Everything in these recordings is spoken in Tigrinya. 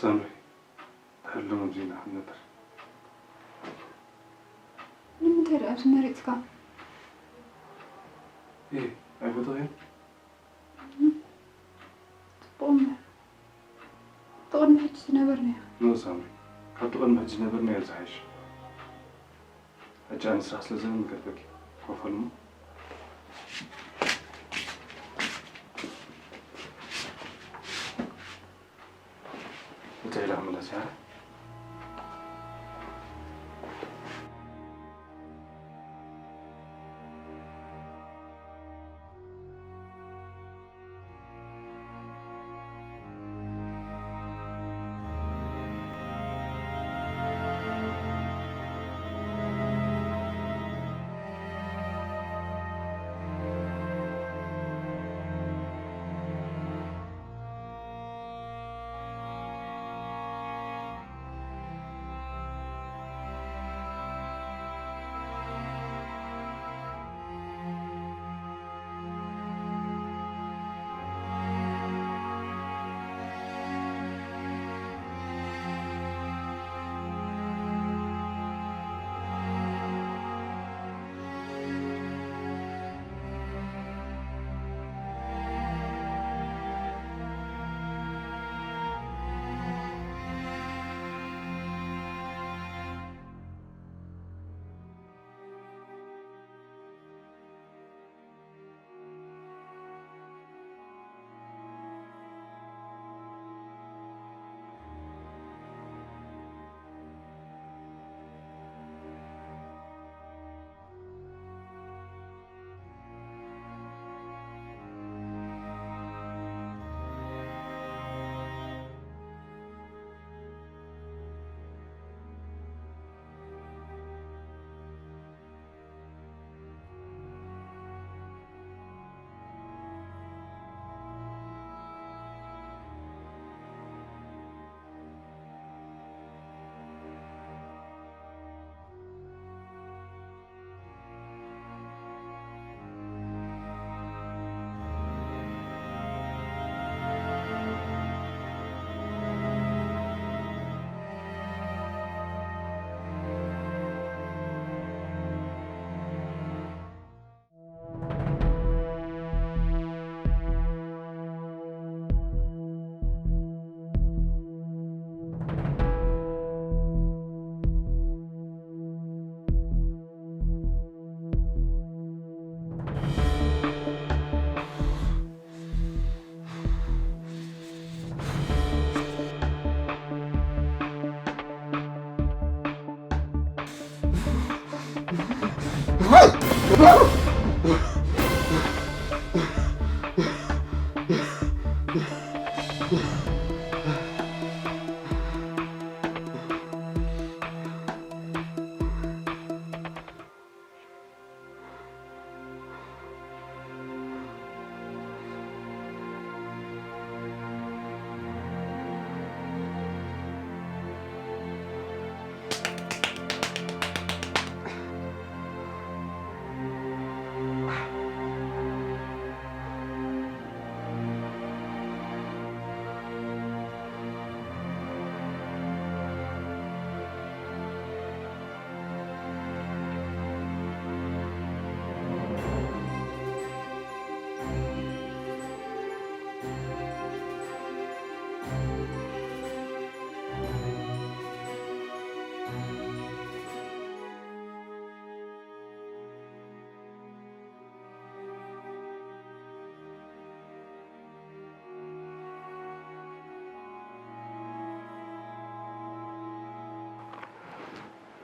ሳምሪ፣ ሕሉም ኣብዚ ኢና ክንነብር። ንምንታይ ደኣ ኣብዚ መሪጽካ? እየ፣ ኣይፈተኽዮን? ጽቡቕ እምበር። እቲ ቅድሚ ሕጂ ዝነበርናዮ። ኖ ሳምሪ፣ ካብቲ ቅድሚ ሕጂ ዝነበርናዮ ዝሓይሽ። ሕጂ ኣነ ስራሕ ስለ ዘለኒ ከድበኪ። ኮፍ በል እሞ። እንታይ ኢላ ክምለስ እያ?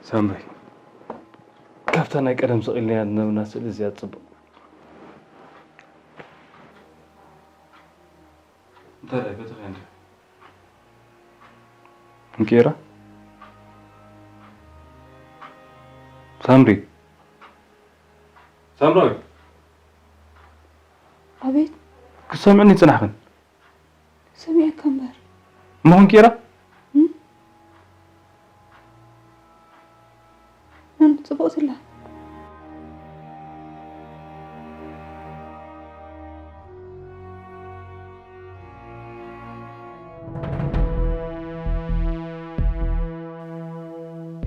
ሳምሪ፣ ካብታ ናይ ቀደም ስቕ ኢልናያ ዝነበርና ስእሊ እዚኣ ጽቡቕ። እንታይ ደኣ፣ በተኸ እንደ እንኬራ? ሳምሪ። ሳምራዊ። ኣቤት። ክሰምዕኒ ጽናሕኽን? ሰሚዐካ እምበር። እሞ እንኬራ? እም? መን ጽቡቕ ስላ?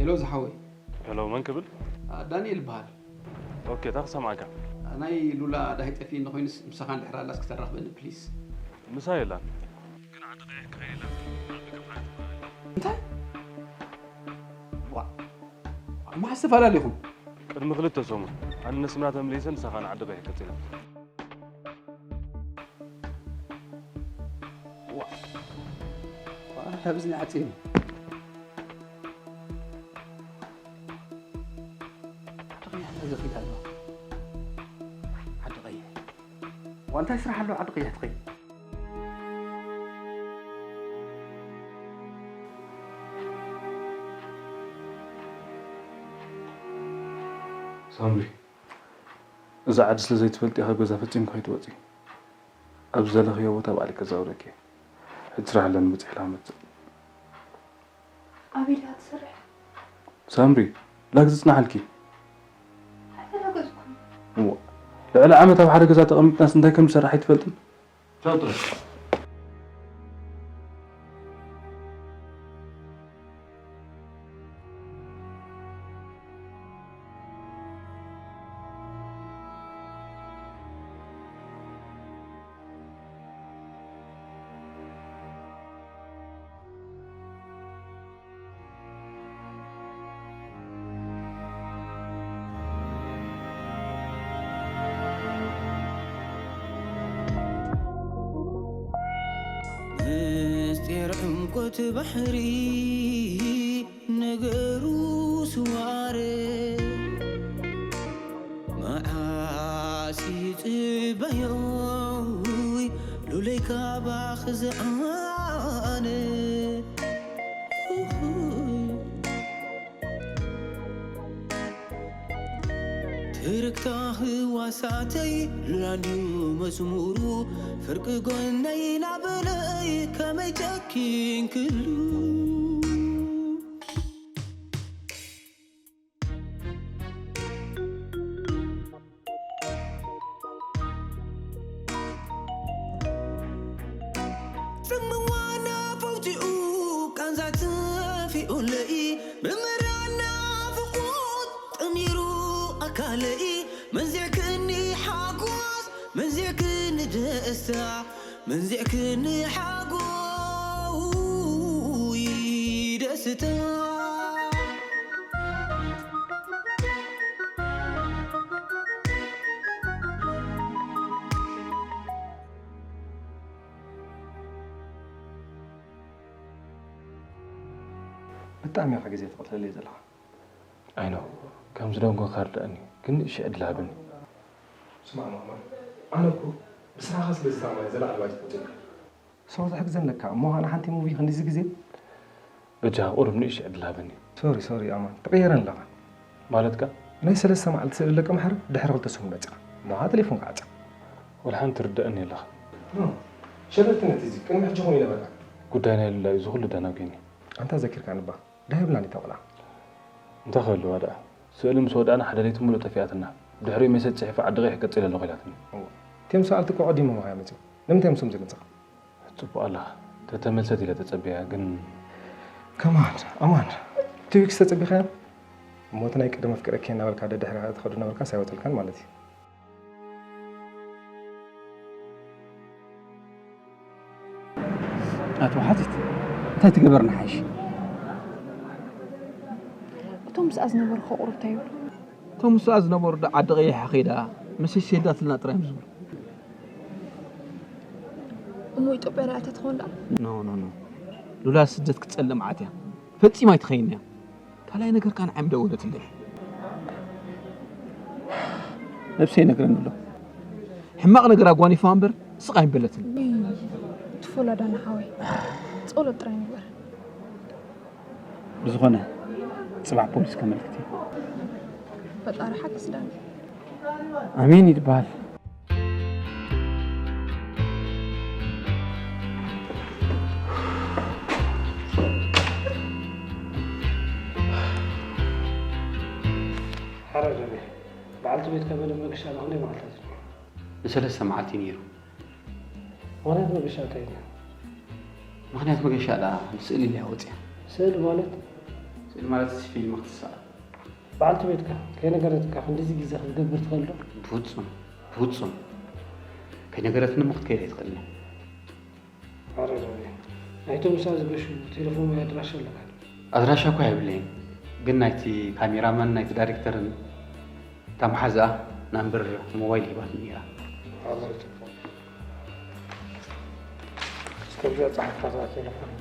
ሄሎ ዝሓወይ። ሄሎ፣ መን ክብል? ዳንኤል ይበሃል። ኦኬ፣ እንታይ ክሰምዓካ? ናይ ሉላ ዳሂ ጠፊእኒ ኮይኑስ ምሳኻ እንድሕር ኣላስ ክተራኽበኒ ፕሊስ። ምሳ የላን፣ ግን ዓዲ ቀይሕ ክኸይድ ኢላ። እንታይ? ዋ፣ መሓዝ ተፈላለኹም? ቅድሚ ክልተ ሰሙን ኣነ ንስምና ተመሊሰ ንሳኻ ንዓዲ ቀይሕ ቀጺላ። ዋ፣ ዋ፣ ኣብዚ ንዓፂ ዓዲ ቀይሕ እንታይ ዘኽኢት ኣለዋ? ዓዲ ቀይሕ። ዋ፣ እንታይ ስራሕ ኣለዋ ዓዲ ቀይሕ ትኸይድ? ሳምሪ፣ እዛ ዓዲ ስለ ዘይትፈልጥያ ካብ ገዛ ፈጺምኪ ከይትወጺ። ኣብ ዝደለኽዮ ቦታ ባዕለይ ከዛውረኪ እየ። ሕጂ ስራሕ ኣለኒ፣ በጺሐ ክመጽእ። ኣበይ ዲኻ ትሰርሕ? ሳምሪ፣ ላግዚ ጽናሓልኪ። ኣይተላገዝኩን። እሞ፣ ልዕሊ ዓመት ኣብ ሓደ ገዛ ተቐሚጥናስ እንታይ ከም ዝሰርሕ ኣይትፈልጥን? ቻው ጥራይ። ምስጢር ዕምቆት ባሕሪ ነገሩ ስዋር መዓስ ይጽበዮ ሉለይ ካባኺ ዝዓነ ትርክታ ህዋሳተይ ላንድዩ መዝሙሩ ፍርቂ ጎነይ ናበለይ ከመይ ጨኪንክሉ። ጽምዋና ፈውቲኡ ቃንዛ ትፊኡለይ ብምራና ፍቑት ጠሚሩ ኣካለይ መንዚዕክኒ ሓጎስ መንዚዕክኒ ደስታ መንዚዕክኒ ሓጎይ ደስታ። ብጣዕሚ ኢኻ ግዜ ትቕትለለይ ዘለኻ። ኣይኖ፣ ከም ዝደንጎካ ርድኣኒ፣ ግን ንእሽቶ ዕድል ሃበኒ። ስማዕ ማማ፣ ኣነ እኮ ብስራኻ ስለ ዝሰማይ ዘለዓለ ባጀት ኣውፅእልካ። ሰው ዝሕግዘን ለካ እሞ ኣነ ሓንቲ ሙቪ ክንዲዚ ግዜ። በጃኻ ቁሩብ ንእሽቶ ዕድል ሃበኒ። ሶሪ ሶሪ ኣማን፣ ትቕየረን ኣለኻ። ማለትካ? ናይ ሰለስተ መዓልቲ ስእሊ ደቂ ማሕረ ድሕሪ ክልተ ሰሙን መፂኻ። እሞ ኸዓ ቴሌፎንካ ዓፅያ። ወላ ሓንቲ ትርድኣኒ የለኻን። ሸለልትነት እዚ ቅድሚ ሕጂ ኾይኑ ነበርካ። ጉዳይ ናይ ሉላ እዩ እዚ ኩሉ ደናጒኒ። ኣንታ ዘኪርካኒ እባ። ዳሂ ብላኒ ተቕላ። እንታይ ክህልዋ ደኣ? ስእሊ ምስ ወዳእና ሓደ ለይቲ ሙሉእ ጠፊኣትና። ብድሕሪኡ ሜሴጅ ጽሒፈ ዓዲ ቀይሕ ቀጺለ ኣለኹ ኢላትኒ። እወ። እቲኦም ሰኣልቲ እኮ ቀዲሞም ኢኻ መጺኦም። ንምንታይ ምስኦም ዘይመጻኻ? ጽቡቕ ኣለኻ። ተተመልሰት ኢለ ተጸቢያ ግን። ከማን ኣማን። ቱ ዊክስ ተጸቢኻዮም? እሞ እቲ ናይ ቀደም ኣፍቂረኪ እናበልካ ደድሕሪኻ ትኸዶ ነበርካስ ኣይወጸልካን ማለት እዩ። ኣቶ ሓቲት እንታይ ትገበር ንሓይሽ? እቶም ምስኣ ዝነበሩ ከቑሩ እንታይ ይብሉ? እቶም ምስኣ ዝነበሩ ዶ ዓዲ ቀይሕ ከይዳ መሸሸ ዳትልና ጥራይ እዮም ዝብሉ። እሞ ኢትዮጵያ ርኣታ ትኾን ደኣ? ኖ ኖ ኖ ሉላ ስደት ክትጸልእ መዓት እያ። ፈጺማ ኣይትኸይን እያ። ካልኣይ ነገር ከኣ ንዓይ ምደወለትለይ። ነብሰይ ይነግረኒ ኣሎ። ሕማቕ ነገር ኣጓኒፋ እምበር ስቕ ኣይምበለትን። ትፎላ ዳና ሓወይ ጸሎት ጥራይ ንግበር። ብዝኾነ ጽባሕ ፖሊስ ከመልክት እየ። ፈጣሪ ሓግዝ ዳኒ። ኣሜን ይድበሃል። ሓራር ዳኒ፣ በዓልቲ ቤትካ መደብ መገሻ ንኽንደይ መዓልታት እዩ? ንሰለስተ መዓልቲ ነይሩ። ምኽንያት መገሻ እንታይ እዩ? ምኽንያት መገሻ ደኣ ንስእሊ ኢላ ወፂኣ። ስእሊ ማለት? ማለት ፊልም ክትስኣል። በዓልቲ ቤትካ ከይነገረትካ ክንድዚ ግዜ ክትገብር ትኽእል ዶ? ብፍጹም፣ ብፍጹም። ከይነገረትኒ እሞ ክትከይድ ኣይትኽእልን እያ። ኣረ ሮቤል፣ ናይቶም ምሳኣ ዝገሹ ቴሌፎን ወይ ኣድራሻ ኣለካ? ኣድራሻ እኳ የብለይን፣ ግን ናይቲ ካሜራማን ናይቲ ዳይሬክተርን እታ መሓዝኣ ናምበር ሞባይል ሂባትኒ ነይራ። ኣረ ጽቡቕ። እስከዚኣ ጸሓፍካ እዛ ቴሌፎን።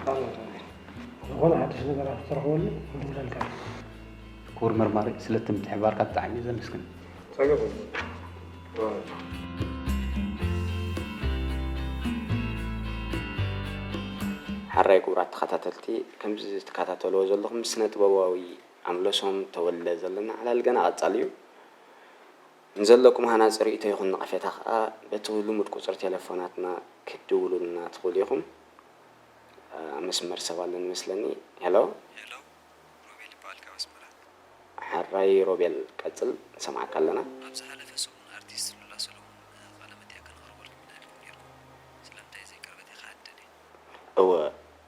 ኣረ ሮቤል፣ ዝኾነ ሓድሽ ነገራት ክትረኽበሉ ክድውለልካ እየ። ክቡር መርማሪ፣ ስለቲ ምትሕብባርካ ብጣዕሚ እየ ዘመስግን። ጸገም የብሉን። ሓራይ ክቡራት ተኸታተልቲ፣ ከምዚ ትከታተልዎ ዘለኹም ምስ ስነ ጥበባዊ ኣምለሶም ተወልደ ዘለና ዕላል ገና ቀጻሊ እዩ። ንዘለኩም ሃናጺ ርእይቶ ይኹን ነቐፌታ ከኣ በቲ ልሙድ ቁጽሪ ቴለፎናትና ክትድውሉልና ትኽእሉ ኢኹም። ኣብ መስመር ሰብ ኣሎ ንመስለኒ። ሄሎ። ሄሎ፣ ሮቤል ይበሃል ካብ ኣስመራ። ሕራይ ሮቤል፣ ቀጽል፣ ንሰምዓካ ኣለና። ኣብ ዝሓለፈ ሰሙን ኣርቲስት ሉላ ሰሎሞን ቃለ መጠይቕ ከነቕርበልኩም ኢና ኢልኩም ነይርኩም። ስለምንታይ ዘይቀርበት ኢኻ ኣደለይ? እወ፣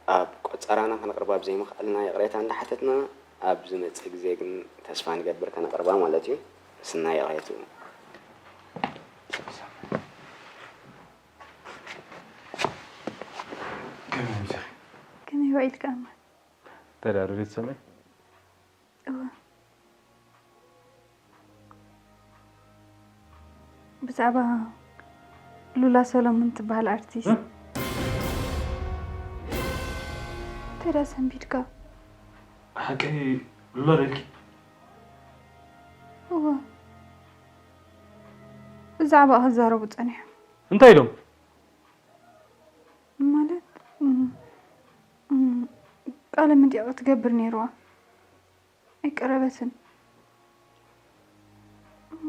ኣብ ቆጸራና ከነቕርባ ብዘይምኽኣልና ይቕሬታ እንዳሓተትና፣ ኣብ ዝመጽእ ግዜ ግን ተስፋ ንገብር ከነቕርባ ማለት እዩ። ስናይ ይቕሬትኡ። ከመይ ኣምሲኺ? ከመይ ውዒልካ እማ? ተዳሩ ቤተሰበይ? እወ። ብዛዕባ ሉላ ሰሎሞን ትበሃል ኣርቲስት። እንታይ ደኣ ሰንቢድካ? ሓቂ ሉላ ዶ ኢልኪ? እወ። ብዛዕባኣ ክዛረቡ ጸኒሖም። እንታይ ኢሎም? ማለት እም፣ እም፣ ቃለ መጠይቕ ክትገብር ነይርዋ። ኣይቀረበትን።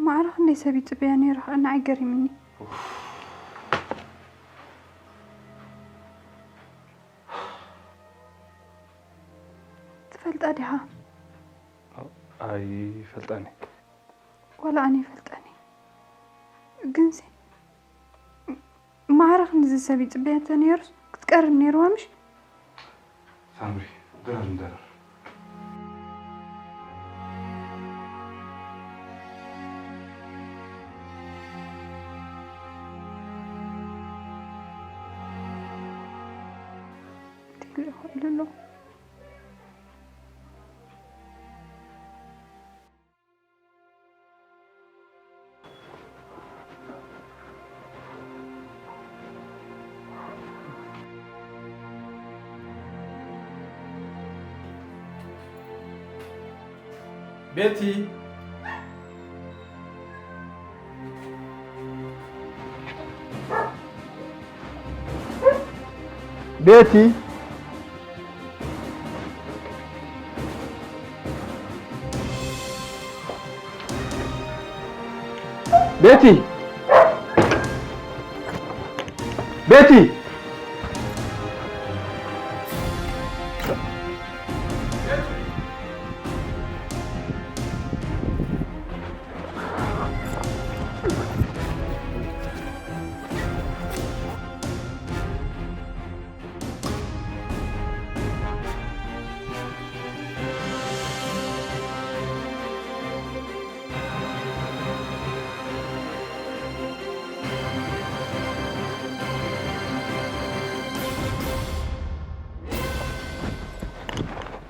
ማዕረ ክንደይ ሰብ ይጽበያ ነይሩ ከዓ ንዓይ ገሪምኒ። ትፈልጣ ዲኻ? ኣይፈልጣኒ። ዋላ ኣነ ይፈልጠኒ። ግንሲ ማዕረ ክንድዚ ሰብ ይጽበያ እንተ ነይሩስ ክትቀርብ ነይርዋ ምሽ? ሳምሪ፣ ድራር እንደረር። ትግሪ ይኽእል ኣለኹ። ቤቲ። ቤቲ። ቤቲ። ቤቲ።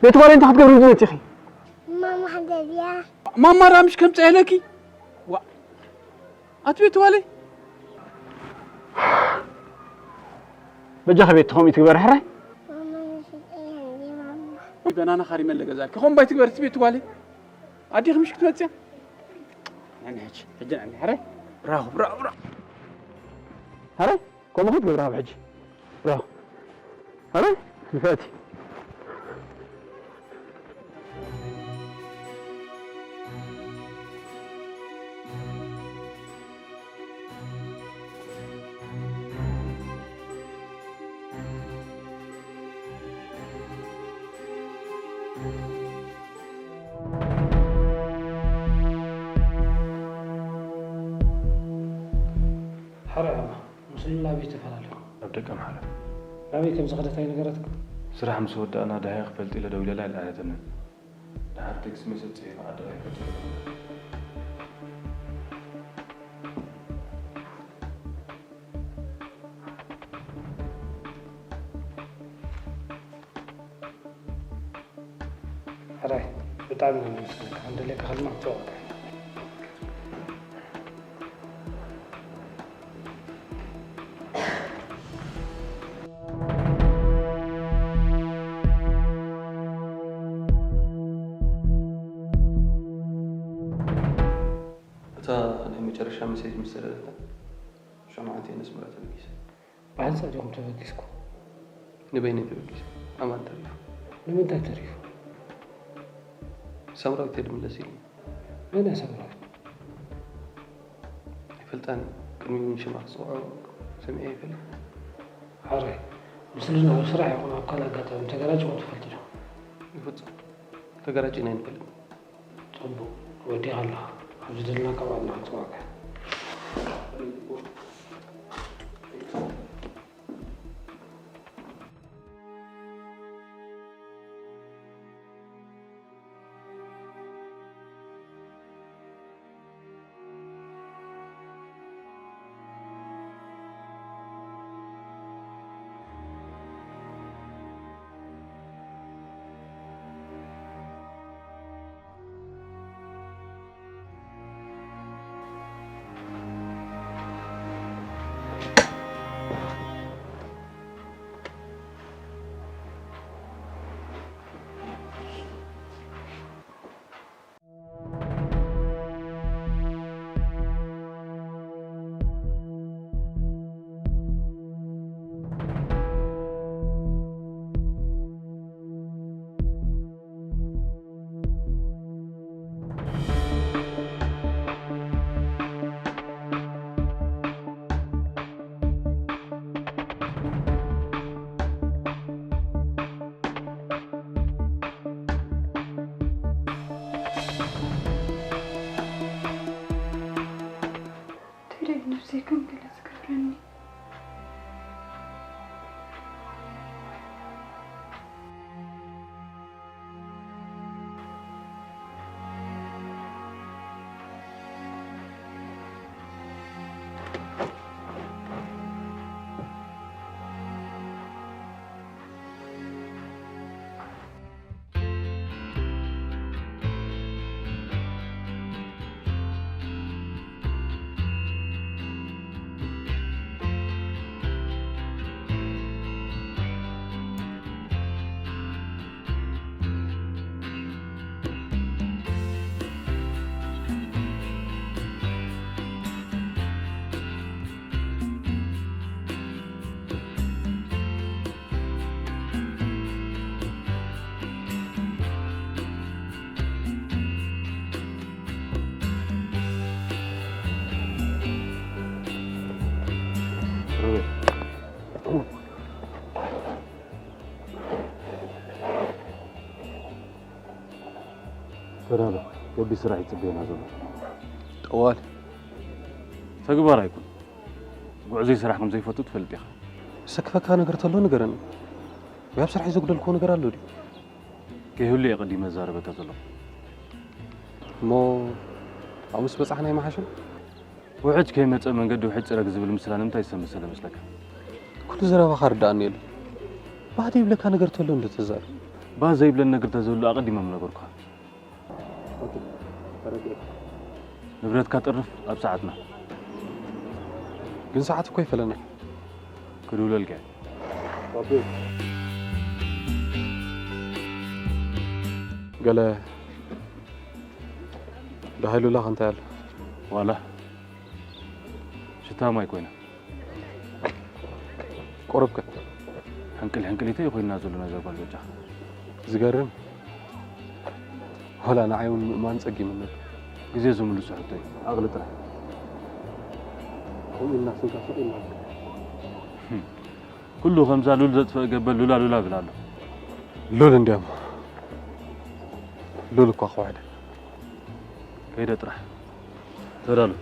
ቤቲ ጓለይ እንታይ ክትገብሪ ድዩ መፂኺ? ማማ ሓደብያ ማማ ራምሽ ከምፀ ኢለኪ ዋ ኣቲ ቤቲ ጓለይ በጃኺ ቤቲ ከምኡ ትግበር ሕራይ። ማማ ንስጠያ እንዴ ማማ በናና ካሪ መለገዛልኪ ከም ባይ ትግበር እቲ ቤቲ ጓለይ ኣዲኺ ምሽ ክትመፅያ ናኒ ሕጂ ሕጂ ናኒ ሕራይ ብራኹ ብራኹ ብራኹ ሕራይ ከምኡ ክትገብር ካብ ሕጂ ብራኹ ሕራይ ንፈእቲ ይተፈላለዩ። ኣብ ደቀ ምሓረ። ናበይ ከም ዝኸደት ኣይነገረትካ? ስራሕ ምስ ወዳእና ደሃይ ክፈልጥ ኢለ ደዊለላ ኣይልኣለተንን። ደሓር ቴክስት ሜሴጅ ጽሒፋ ዓዲ ከይከድኩ። ሕራይ፣ ብጣዕሚ ነው የምመስገንካ። እንደሌለካ ከልማ ትወቀ። እታ ናይ መጨረሻ መሴጅ ምስ ሰደደታ፣ ሸምዓት እየ ነስምራ ተበጊሰ። ብሓንሳብ ዲኹም ተበጊስኩም? ንበይነይ ተበጊሰ። ኣማን ተሪፉ። ንምንታይ ተሪፉ? ሳምራዊት እየ ድምለስ ኢሉ። መን እያ ሳምራዊት? ኣይፈልጣን። ቅድሚኡ እውን ሽማ ክፅውዖ ሰሚዐ ኣይፈልጥ። ሓራይ፣ ምስልና ኣብ ስራሕ ይኹን ኣብ ካልእ ኣጋጣሚ ተገራጭኹም ትፈልጡ ዶ? ብፍፁም። ተገራጭና ኣይንፈልጥ። ጽቡቕ፣ ወዲኻ ኣለኻ። ኣብ ዝደለናካ እዋን ንኽንጽዋዕካ። ትግደል ነብሰይ ከም ገለ ዝገብረኒ። ሮቤል፣ ተዳሎ፣ ከቢድ ስራሕ ይጽበየና ዘሎ። ጠዋል፣ ተግባር ኣይኩን። ጉዕዞይ ስራሕ ከም ዘይፈቱ ትፈልጥ ኢኻ። ዘሰክፈካ ነገር ተሎ ንገረኒ። ወይ ኣብ ስራሕ ዘጉደልክዎ ነገር ኣሎ ድዩ? ከይህሉ እየ ቀዲመ ዘዛረበካ ዘለኹ። እሞ ኣብኡ ምስ በጻሕና ይመሓሾ? ውሕጅ ከይመጸ መንገዲ ውሕጅ ጽረግ ዝብል ምስላ ንምንታይ ዝተመሰለ መስለካ? ኩሉ ዘረባኻ ርድኣኒ የለን። ባህ ዘይብለካ ነገር ተሎ እንዶ ተዛረብ። ባህ ዘይብለኒ ነገር ተዘሎ ኣቐዲመ ምነገርኩኻ። ኦኬ፣ ተረዲኤ። ንብረትካ ጥርፍ ኣብ ሰዓትና። ግን ሰዓት እኮ ይፈለና። ክድውለልካ እየ። ኦኬ። ገለ ደሃይ ሉላ ከ እንታይ ኣሎ? ዋላ ሽታ ማይ ኮይና። ቁሩብ ከ? ሕንቅል ሕንቅሊተይ ኮይና ዘሎ ነዛ ጓል በጃኻ። ዝገርም። ዋላ ንዓይ እውን ምእማን ጸጊሙኒ ኣሎ። ግዜ ዝምልሶ ሕቶ እዩ። ዓቕሊ ጥራሕ። ከምኡ ኢልና ስንካ ስቕ ኢልና። ህም። ኩሉ ከምዛ ሉል ዘጥፍአ ገበል ሉላ ሉላ ብል ኣሎ። ሉል እንድያሞ። ሉል እኳ ክውሕደ። ከይደ ጥራሕ። ተዳሎ።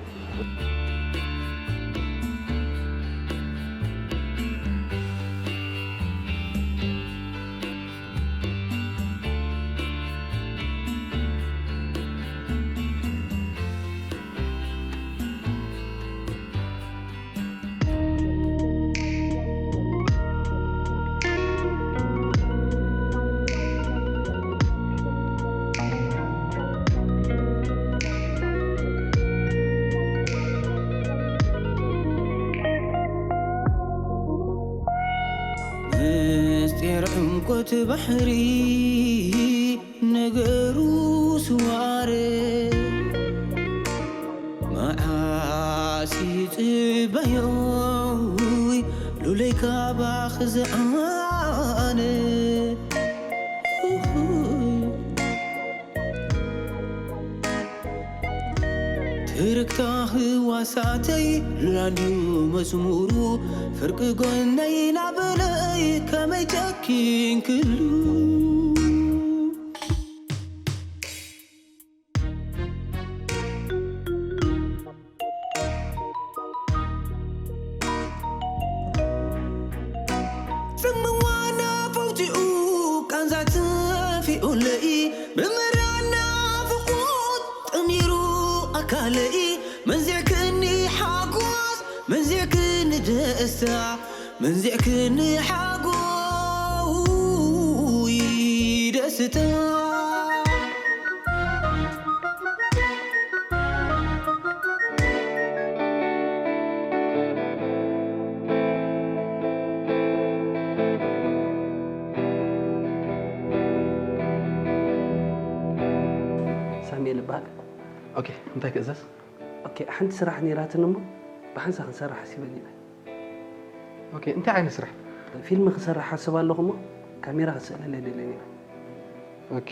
እቲ ባሕሪ ነገሩ ስዋር መዓስ ይጽበዮ ሉለይ ካባኺ ዝዓነ ትርክታ ህዋሳተይ ሉላንዩ መዝሙሩ ፍርቂ ጎነይ ናበለይ ከመይ ጨኪንክሉ ጽምዋና ፈውቲኡ ቃንዛ ትፊኡለይ ብምራና ፍቑት ጠሚሩ ኣካለይ መንዚዕክኒ ሓጎስ መንዚዕክኒ ደስታ መንዚዕክኒ ሓጎስ ደስታ ሳሙኤል እበሃል። ኦኬ፣ እንታይ ክእዘዝ? ኦኬ፣ ሓንቲ ስራሕ ነይራትኒ እሞ ብሓንሳ ክንሰርሕ ሓሲበ ኢና። ኦኬ፣ እንታይ ዓይነት ስራሕ? ፊልም ክሰርሕ ሓስብ ኣለኹ እሞ ካሜራ ክትስእለለይ ደለ ነይረ። ኦኬ፣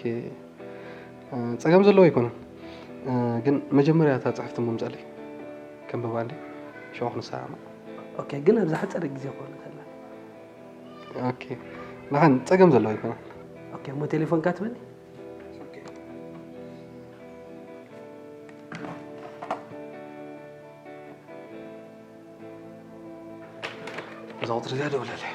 ጸገም ዘለዎ ኣይኮነን፣ ግን መጀመርያ እታ ጽሕፍቲ እሞ ምጻለይ ከንብባ እንዴ፣ ሽዑ ክንሰማማዕ። ኦኬ፣ ግን ኣብ ዝሓጸረ ግዜ ክኾን ይኽእል። ኦኬ፣ ንሓን ጸገም ዘለዎ ኣይኮነን። ኦኬ፣ እሞ ቴሌፎንካ ትበኒ? እዛ ቁፅሪ እዚኣ ደውለለይ።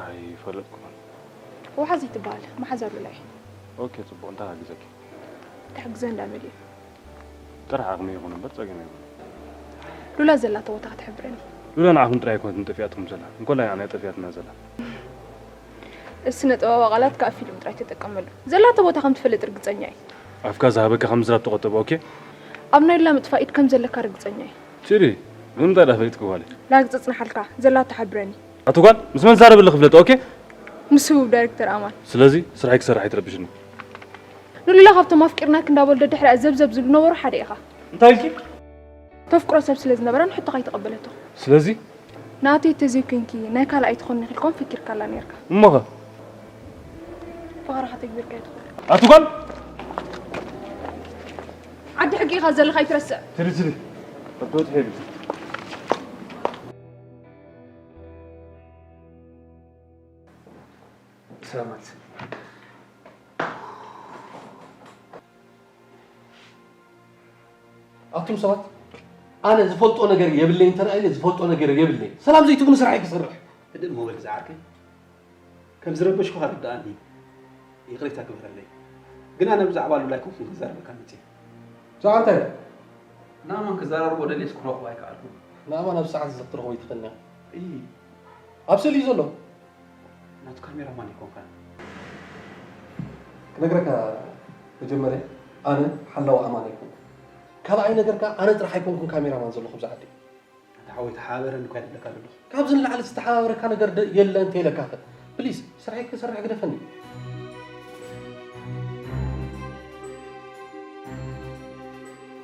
ኣይፈለጥኩምን። ወሓዚ ትበሃል መሓዛ ሉላ እየ። ኦኬ፣ ጽቡቕ። እንታይ ክሕግዘኪ? ትሕግዘ እንዳመል እዩ። ጥራሕ ዓቕሚ ይኹን እምበር ጸገም የብሉን። ሉላ ዘላቶ ቦታ ክትሕብረኒ። ሉላ ንዓኹም ጥራይ ኣይኮነትን ጠፊኣትኩም ዘላ፣ እንኮላይ ኣነ ጠፊኣትና ዘላ። ስነ ጥበባዊ ቃላት ከኣ ፊልም ጥራይ ተጠቀመሉ። ዘላቶ ቦታ ከም ትፈልጥ ርግጸኛ እየ። ኣፍካ ዝሃበካ ካብ ምዝራብ ተቖጠብ። ኦኬ። ኣብ ናይ ሉላ ምጥፋእ ኢድ ከም ዘለካ ርግጸኛ እየ። ቺሪ፣ ንምንታይ ደኣ ፈሊጥኪ ጓለይ? ላግጺ ጽንሓልካ፣ ዘላቶ ሓብረኒ። ኣቲ ጓል፣ ምስ መን ትዛረቢ ኣለኺ ፍለጥ። ኦኬ። ምስ ህቡብ ዳይሬክተር ኣማን። ስለዚ ስራሐይ ክሰርሕ ኣይትረብሽኒ። ንሉላ ካብቶም ኣፍቂርናኪ እንዳበሉ ደድሕሪኣ ዘብዘብ ዝብሉ ነበሩ ሓደ ኢኻ። እንታይ ኢልኪ? ተፍቅሮ ሰብ ስለ ዝነበራ ንሕቶኻ ኣይተቐበለቶ። ስለዚ ናተይ ተዘይኮይንኪ ናይ ካልኣይ ትኾኒ ኢልካ'ውን ፈኪርካላ ነይርካ። እሞኸ? ፍቕርኻ ተግቢርካዮ ትኾን። ኣቲ ጓል! ዓዲ ሕጊ ኢኻ ዘለኻ ኣይትረስዕ። ትርዝሪ። ኣቦት ሄሉ። ሰላማት። ኣቱም ሰባት ኣነ ዝፈልጦ ነገር የብለይ እንተ ኢለ ዝፈልጦ ነገር የብለይ። ሰላም ዘይትብሉ ስራሕ ክሰርሕ። ህድእ እሞ በል ዝዓርከይ። ከም ዝረበሽኩኻ ርድኣኒ። ይቕሬታ ግበረለይ። ግን ኣነ ብዛዕባ ሉላ ኣይኮንኩን ክዛረበካ መጺአ። ብዛዕባ እንታይ? ንኣማን ክዘራረቦ ደልየስ ክረኽቦ ኣይከኣልኩን። ንኣማን ኣብዚ ሰዓት እዚ ክትረኽቦ ኣይትኽእልን ኢኻ። እይ። ኣብ ስእሊ እዩ ዘሎ። ናቱ ካሜራማን ኣይኮንካን። ክነግረካ መጀመርያ ኣነ ሓላዊ ኣማን ኣይኮንኩን። ካልኣይ ነገር ከኣ ኣነ ጥራሕ ኣይኮንኩን ካሜራማን ዘለኹ ኣብዛ ዓዲ። ኣንታ ሓወይ ተሓባበረኒ እኳ ይብለካ ዘለኹ። ካብዚ ንላዕሊ ዝተሓባበረካ ነገር ዶ የለ እንተ ኢለካኸ? ፕሊስ ስርሐይ ክሰርሕ ግደፈኒ።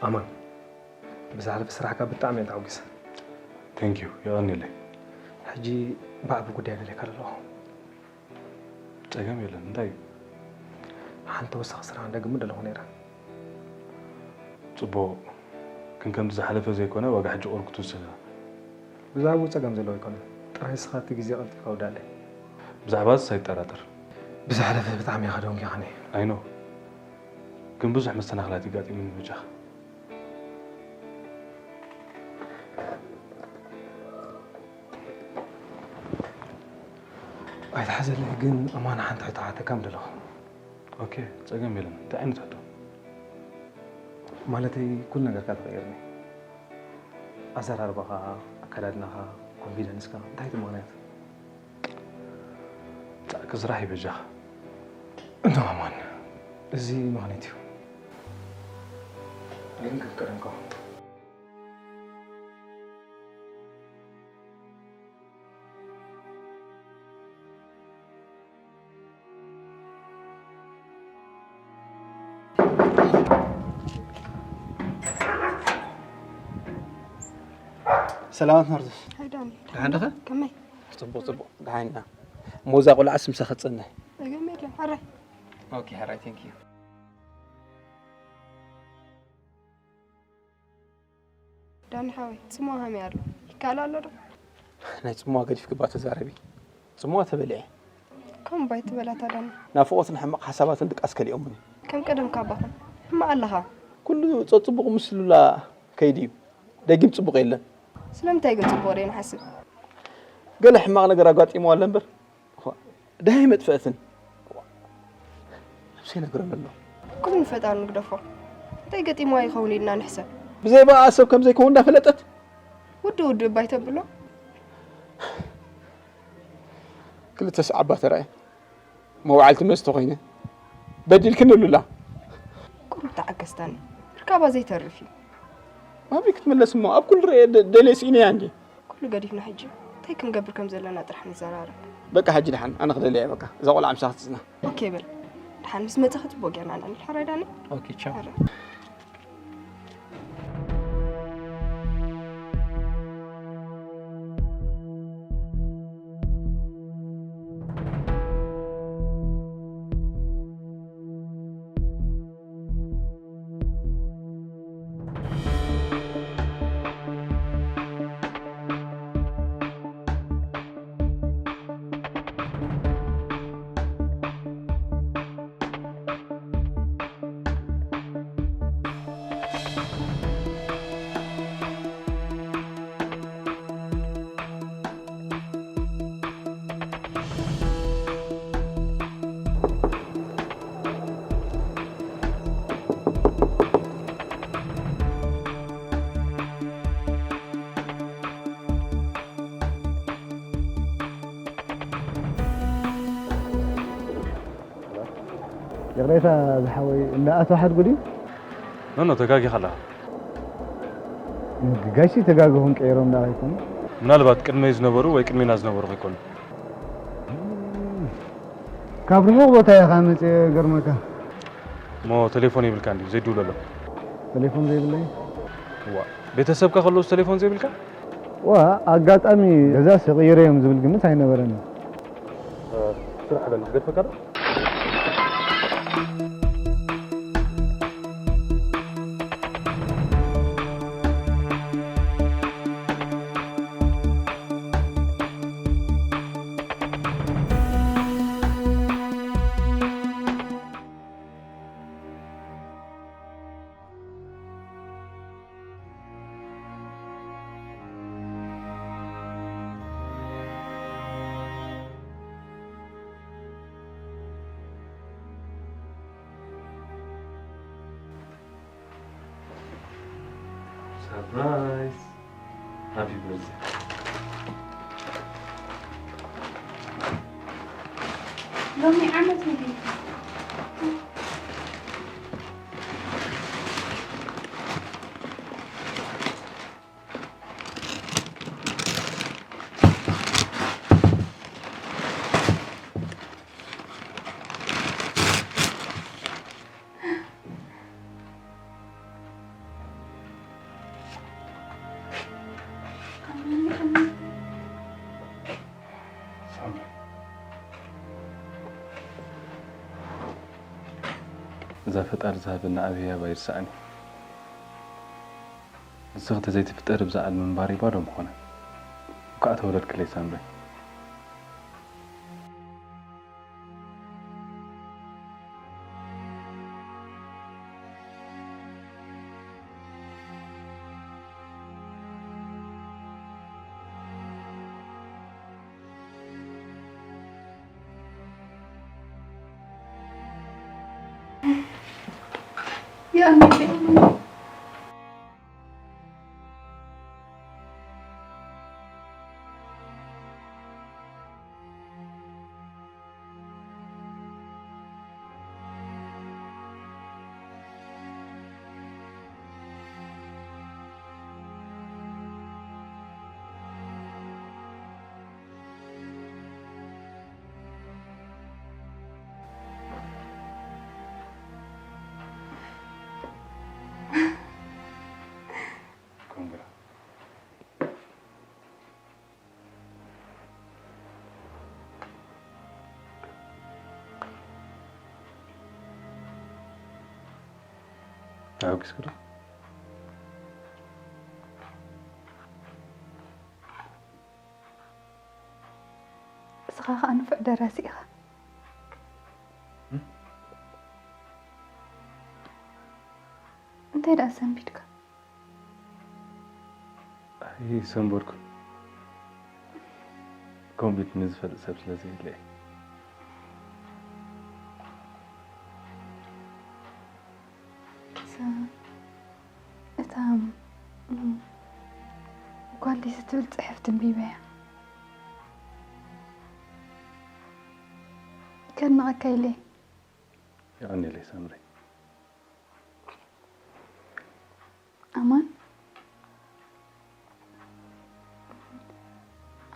ኣማን፣ ብዝሓለፈ ስራሕካ ብጣዕሚ እየ ተሓጒሰ። Thank you፣ የቐንየለይ። ሕጂ ብዓቢ ጉዳይ ደልየካ ዘለኹ። ጸገም የለን፣ እንታይ እዩ? ሓንቲ ተወሳኺ ስራሕ ክደግም ምደለኹ ነይረ። ጽቡቕ፣ ግን ከምቲ ዝሓለፈ ዘይኮነ ዋጋ ሕጂ ቁሩብ ክትውስኽ ኢኻ። ብዛዕባኡ ጸገም ዘለዎ ኣይኮነን። ጥራይ ንስኻ እቲ ግዜ ቀልጢፍካ ውዳለይ። ብዛዕባ እዚስ ኣይትጠራጠር። ብዝሓለፈ ብጣዕሚ ኢኻ ደንጊኻኒ። ኣይኖ፣ ግን ብዙሕ መሰናኽላት ኣጋጢሙኒ በጃኻ። ኣይትሓዘለይ፣ ግን ኣማና ሓንቲ ሕቶ ክሓተካ ምደለኹ። ኦኬ፣ ጸገም የለን። እንታይ ዓይነት ሕቶ? ማለተይ ኩሉ ነገርካ ተቐይርኒ። ኣዘራርባኻ፣ ኣከዳድናኻ፣ ኮንፊደንስካ፣ እንታይ እቲ ምኽንያት? ጻዕቂ ስራሕ እዩ በጃኻ። እንዶ ኣማን፣ እዚ ምኽንያት እዩ። ግን ከም ቀደምካ። ሰላማት ናርዶስ። ሃይ ዳኒ። ደሓን ዲኻ? ከመይ? ጽቡቕ፣ ጽቡቕ። ደሓን ኢና። እሞ እዛ ቆልዓ ስምሳ ክትጸንሕ። ጸገም የለን። ሕራይ። ኦኬ፣ ሕራይ፣ ቴንክ ዩ። ዳኒ ሓወይ፣ ጽምዋ ከመይ ኣሎ? ይከኣል ኣሎ ዶ? ናይ ጽምዋ ገዲፍኪ እባ ተዛረቢ። ጽምዋ ተበሊዐ። ከምኡ እባ ኣይትበል ኣታ ዳኒ። ናፍቖትን ሕማቕ ሓሳባትን ድቃስ ከሊኦሙኒ። ከም ቀደምካ እባ ኩን። ሕማቕ ኣለኻ። ኩሉ ጸጽቡቕ ምስሉላ ከይዲ እዩ። ደጊም ጽቡቕ የለን። ስለምንታይ ግን ጽቡቕ ደይ ንሓስብ? ገለ ሕማቕ ነገር ኣጋጢምዋ ኣሎ እምበር፣ እኳ ደሃይ መጥፍእትን። ነብሰይ ነግረን ኣሎ። ኩሉ ንፈጣሪ ንግደፎ። እንታይ ገጢምዋ ይኸውን ኢልና ንሕሰብ። ብዘይ ብኣ ሰብ ከም ዘይከውን እንዳፈለጠት? ውድእ ውድእ እባ ኣይተብሎ። ክልተ ሰዓት እባ ተራእየ። መውዓልቲ መስተ ኮይነ። በዲልክኒ ሉላ። ቁሩብ ተዓገስ ዳኒ። ርካባ ዘይተርፍ እዩ። ናበይ ክትምለስ እሞ? ኣብ ኩሉ ርኤ ደ-፣ ደልየ ስኢነያ እንድየ። ኩሉ ገዲፍና ሕጂ እንታይ ክንገብር ከም ዘለና ጥራሕ ንዘራረብ። በቃ ሕጂ ደሓን ኣነ ክደልያ እየ በቃ። እዛ ቆልዓ ምሳኻ ትጽና። ኦኬ በል። ደሓን ምስ መጻኺ ጽቡቕ ጌርና ንዕልል። ሕራይ ዳኒ? ኦኬ ቻው። ሕራይ። ይቕሬታ ዝሓወይ፣ እንዳ ኣቶ ሓድጉ ድዩ? ኖ፣ ኖ፣ ተጋጊኻ ኣለኻ። ጋይሲ ተጋግኹም ቀይሮም ዳ ኣይኮኑ? ምናልባት ቅድመይ ዝነበሩ ወይ ቅድሜና ዝነበሩ ከይኮኑ። ካብ ርሑቕ ቦታ ኢኻ መጽእ ገርመካ። እሞ ቴሌፎን የብልካ እንድዩ፣ ዘይድውለሎም? ቴሌፎን ዘይብለይ? እዋ፣ ቤተሰብካ ከለውስ ቴሌፎን ዘይብልካ? ዋ፣ ኣጋጣሚ ገዛ ስቕይረ እዮም ዝብል ግምት ኣይነበረንን። ስራሕ በል፣ ክገድፈካ ዶ? Surprise! Happy birthday! ሎሚ ዓመት እዩ። እዛ ፈጣሪ ዝሃበና ዓብይ ህያብ ኣይርሳዕን እዩ። ንስኺ ተዘይትፍጠሪ ብዛ ዓለም ምንባረይ ባዶ ምኾነ። እኳ ተወለድክለይ ሳምሪ። ኮንግራ። ተሓጒስኩ ዶ? እስኻ ኸኣ ንፉዕ ደራሲ ኢኻ። እም? እንታይ ደኣ ሰንቢድካ? ኣይሰንበድኩን። ኮምቢት ንዝፈልጥ ሰብ ስለ ዘየለ እየ። እዛ፣ እታ፣ እም፣ ጓል ደስ ትብል ጽሕፍቲ ኣንቢበያ። ከድንቐካ ኢለ። የቐንየለይ ሳምሪ። ኣማን፣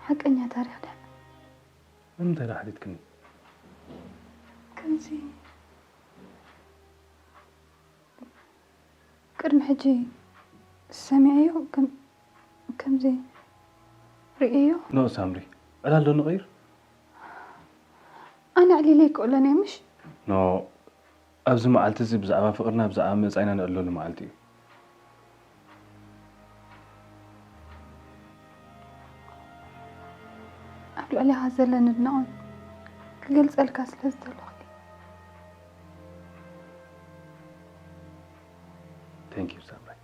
ሓቀኛ ታሪኽ ድያ? ንምንታይ ደኣ ሓቲትክኒ? ከምዚ ቅድሚ ሕጂ ሰሚዐዮ፣ ከም-፣ ከምዚ ርእየዮ። ኖ ሳምሪ፣ ዕላል ዶ ንቐይር? ኣነ ኣዕሊለ ኣይክእሎን እየ፣ ምሽ? ኖ፣ ኣብዚ መዓልቲ እዚ ብዛዕባ ፍቕርና፣ ብዛዕባ መጻኢና ንዕለሉ መዓልቲ እዩ። ኣብ ልዕሌኻ ዘለኒ ኣድናቖት ክገልጸልካ ስለ ዝደለኹ እየ። Thank you ሳምሪ።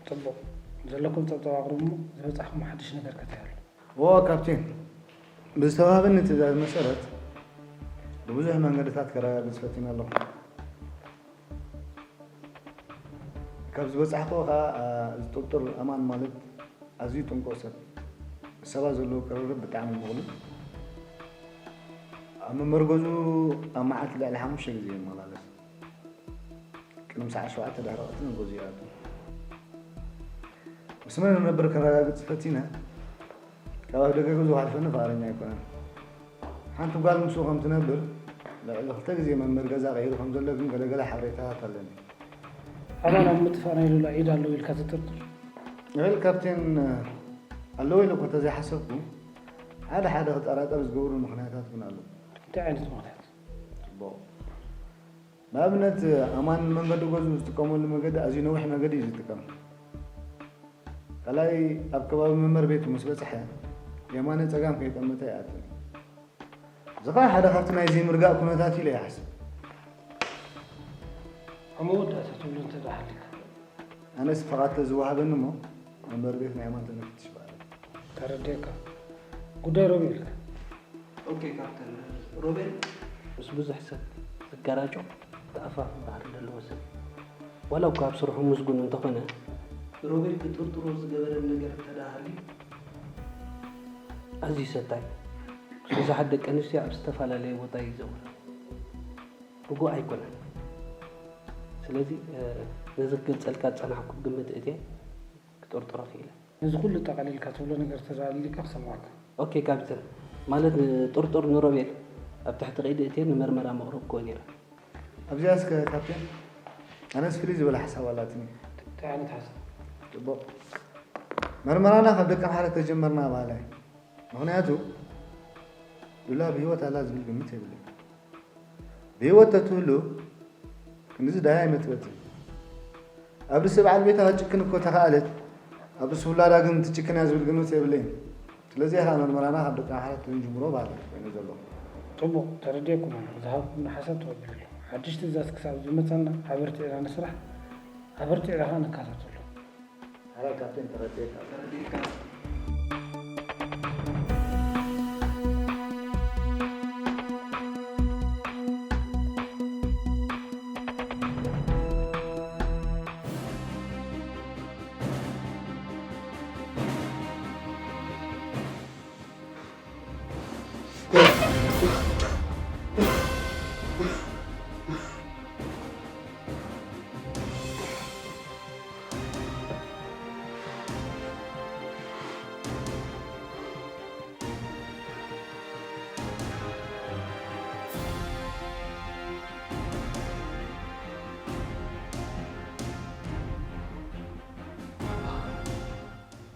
ጽቡቕ። ዘለኩም ጸብጻብ ኣቕርቡ እሞ ዝበጻሕኩም ሓድሽ ነገር ከታይ ኣሎ? እወ ካፕቴን፣ ብዝተዋህበኒ ትእዛዝ መሰረት ብብዙሕ መንገድታት ከረጋግጽ ፈቲነ ኣለኹ። ካብ ዝበጻሕክዎ ከኣ፣ አ፣ እዚ ጥርጡር ኣማን ማለት ኣዝዩ ጥንቁቕ ሰብ፣ ምስ ሰባት ዘለዎ ቅርርብ ብጣዕሚ ምቕሉል። ኣብ መንበሪ ገዝኡ ኣብ መዓልቲ ልዕሊ ሓሙሽተ ግዜ ይመላለስ። ቅድሚ ሰዓት ሸውዓተ ድሕሪ ቀትሪ ንገዝኡ ይኣቱ። ምስ መን ንነብር ከረጋግጽ ፈቲነ፣ ካብ ኣፍ ደገ ገዝኡ ክሓልፈኒ ፍቓደኛ ኣይኮነን። ሓንቲ ጓል ምስኡ ከም ትነብር፣ ልዕሊ ክልተ ግዜ መንበሪ ገዛ ቀይሩ ከም ዘሎ ግን ገለ ገለ ሓበሬታታት ኣለኒ። ኣማን ኣብ ምጥፋእ ናይ ሉላ ኢድ ኣለዎ ኢልካ ትጥርጥር? ንብል ካፕቴን፣ ኣለዎ ኢለ እኮ እንተዘይሓሰብኩ፣ ሓደ ሓደ ክጠራጠር ዝገብሩ ምኽንያታት ግን ኣለዉ። እንታይ ዓይነት ምኽንያት? ጽቡቕ። ንኣብነት፣ ኣማን ንመንገዲ ገዝኡ ዝጥቀመሉ መገዲ ኣዝዩ ነዊሕ መገዲ እዩ ዝጥቀም። ካልኣይ፣ ኣብ ከባቢ መንበሪ ቤቱ ምስ በጽሐ፣ የማነ ጸጋም ከይጠመተ ኣይኣቱን እዩ። እዚ ኸኣ ሓደ ካብቲ ናይ ዘይምርጋእ ኩነታት ኢለ ይሓስብ። ኣብ መወዳእታ ትብሎ እንተ ደኣ ሃሊካ? ኣነስ ፍቓድ ተዝወሃበኒ እሞ፣ መንበሪ ቤት ናይ ኣማን ተንፍትሽ በሃሊ። ተረዲኤካ። ጉዳይ ሮቤል ከ? ኦኬ ካፕተን። ሮቤል ምስ ብዙሕ ሰብ ዝጋራጮ ተኣፋፊ ባህሪ ዘለዎ ሰብ እዩ። ዋላ እኳ ኣብ ስርሑ ምስጉን እንተኾነ፣ ሮቤል ክጥርጥሮ ዝገበረን ነገር እንተ ደኣ ሃልዩ? ኣዝዩ ሰታይ፣ ምስ ብዙሓት ደቂ ኣንስትዮ ኣብ ዝተፈላለየ ቦታ ይዘውር። ርጉእ ኣይኮነን። ስለዚ፣ እ፣ ነዚ ክገልጸልካ ዝጸናሕኩ ግምት እትየ ክጥርጥሮ ክኢለ። ነዚ ኩሉ ጠቓሊልካ ትብሎ ነገር ተዛሊልካ ክሰምዓካ። ኦኬ ካፕተን፣ ማለት ንጥርጡር ንሮቤል ኣብ ትሕቲ ቀይዲ እትየ ንመርመራ መቕረብክዎ ነይረ። ኣብዚኣ እስከ ካፕቴን፣ ኣነስ ፍልይ ዝበለ ሓሳብ ኣላትኒ። እንታይ ዓይነት ሓሳብ? ጽቡቕ። መርመራና ካብ ደቂ ኣምሓረ ተጀመርና በሃላይ። ምኽንያቱ ሉላ ብህይወት ኣላ ዝብል ግምት የብለይን። ብህይወት ተትህሉ ክንድዚ ዳያ ኣይመጸትን። ኣብ ርእሲ በዓል ቤታ ክትጭክን እኮ ተኻኣለት፣ ኣብ ርእሲ ውላዳ ግን ትጭክን እያ ዝብል ግምት የብለይን። ስለዚ ኢኻ መርመራና ካብ ደቂ ኣምሓረ ክንጅምሮ በሃላይ ኮይኑ ዘለኹ። ጽቡቕ፣ ተረዲኤኩም ኣለኹ። ዝሃብኩምና ሓሳብ ተቐቢለ ኣለኹ። ሓድሽ ትእዛዝ ክሳብ ዝመጸና ኣበርቲዕና ንስራሕ፣ ኣበርቲዕና ከኣ ንከታተሎ። ሓራይ ካፕቴን፣ ተረዲኤካ። ተረዲኤካ።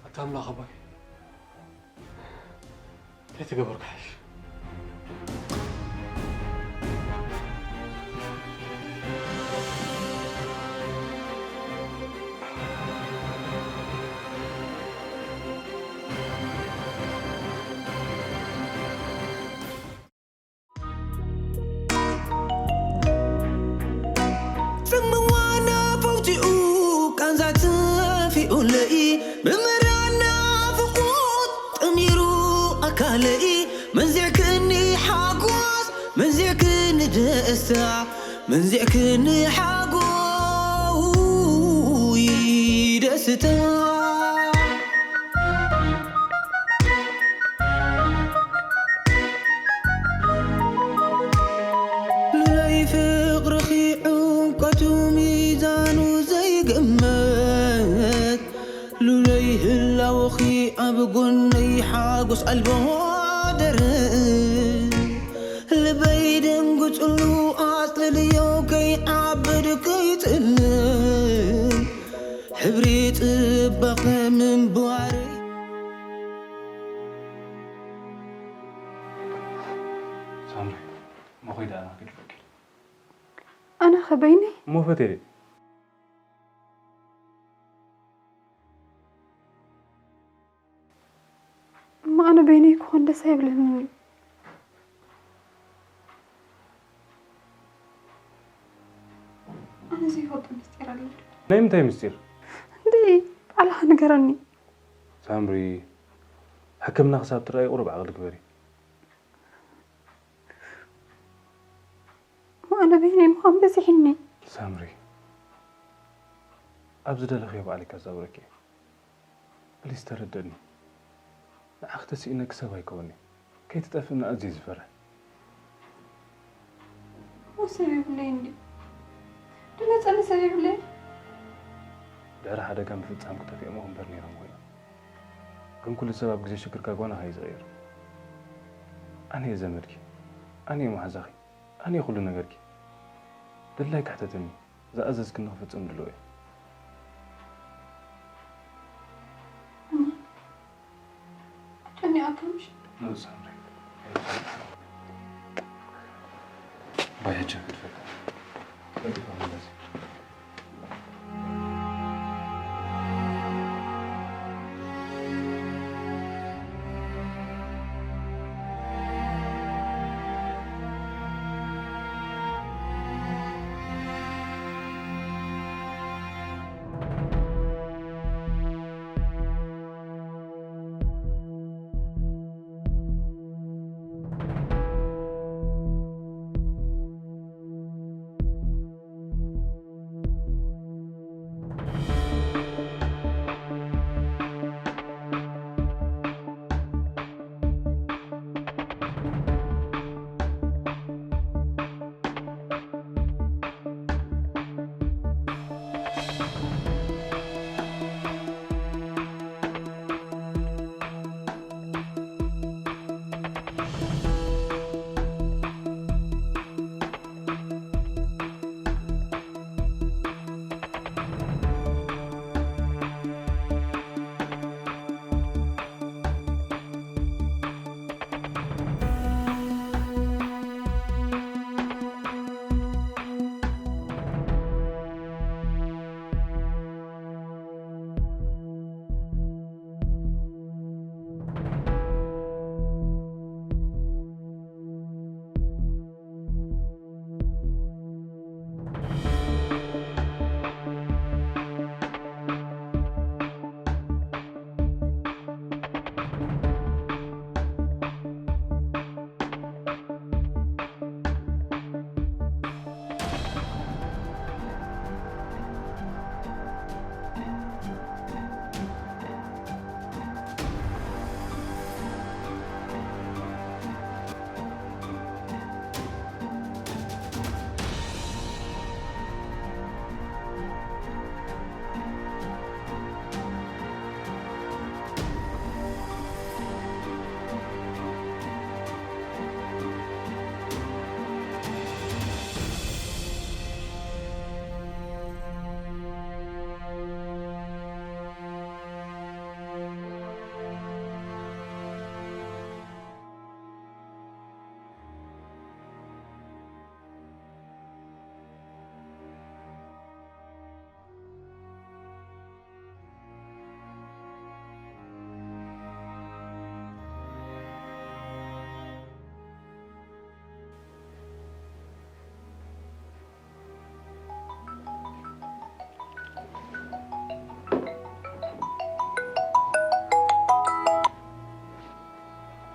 ኣታ ኣምላኽ ኣቦይ፣ እንታይ ተገበርኩ ሓይሽ? ጽምዋና ፈውቲኡ ቃንዛ ትፊኡለይ ብምራና ፍቑት ጠሚሩ ኣካለይ መንዚዕክኒ ሓጎስ መንዚዕክኒ ደስታ መንዚዕክኒ ሓጎይ ደስታ ሉለይ ፍቕርኺ ዕምቀቱ ሚዛኑ ዘይግመት ሉለይ ህላወኺ ኣብ ጎነይ ሓጎስ ኣልቦ ደረት ልበይ ደንግጽሉ ኣጽልልዮ ከይዓብድ ከይጽልል ሕብሪ ጽባቐ ምንባረይ ሳምሪ፣ እሞ ኸይደ ኣነ ክድፈኪ። ኣነ ኸ በይነይ? እሞ ፈትየ። እሞ ኣነ በይነይ ክኾን ደስ ኣይብለንን እዩ። ኣነ ዘይፈልጦ ምስጢር ኣሎ። ናይ ምንታይ ምስጢር? እንዴ፣ ባዕልኻ ንገረኒ። ሳምሪ፣ ሕክምና ክሳብ ትረኣይ ቁሩብ ዓቕሊ ግበሪ። እሞ ኣነ በይነይ ምዃን በዚሕኒ። ሳምሪ፣ ኣብ ዝደለኽዮ ባዕለይ ከዛውረኪ እየ። ፕሊስ ተረደኒ። ንዓኺ ተሲእነኪ ሰብ ኣይከውን'የ። ከይትጠፍእኒ ኣዝየ ዝፈርሕ። እሞ ሰብ የብለይ እንድዩ። ድመጸኒ ሰብ የብለይ። ድሕሪ ሓደጋ ምፍጻም ክጠፍኦም እምበር ነይሮም ኮይኖም። ግን ኩሉ ሰብ ኣብ ግዜ ሽግርካ ጓናኻ እዩ ዝቕየር። ኣነ እየ ዘመድኪ። ኣነ እየ መሓዛኺ። ኣነ እየ ኩሉ ነገርኪ። ድላይኪ ሕተትኒ። ዝኣዘዝክኒ ክፍጽም ድሉው እየ። እማ፣ ጨኒቓካ ምሽ? ንኡስ ሳምሪ። ባይ ሕጂ ክድፈካ። ቀልጢፋ መለሲ።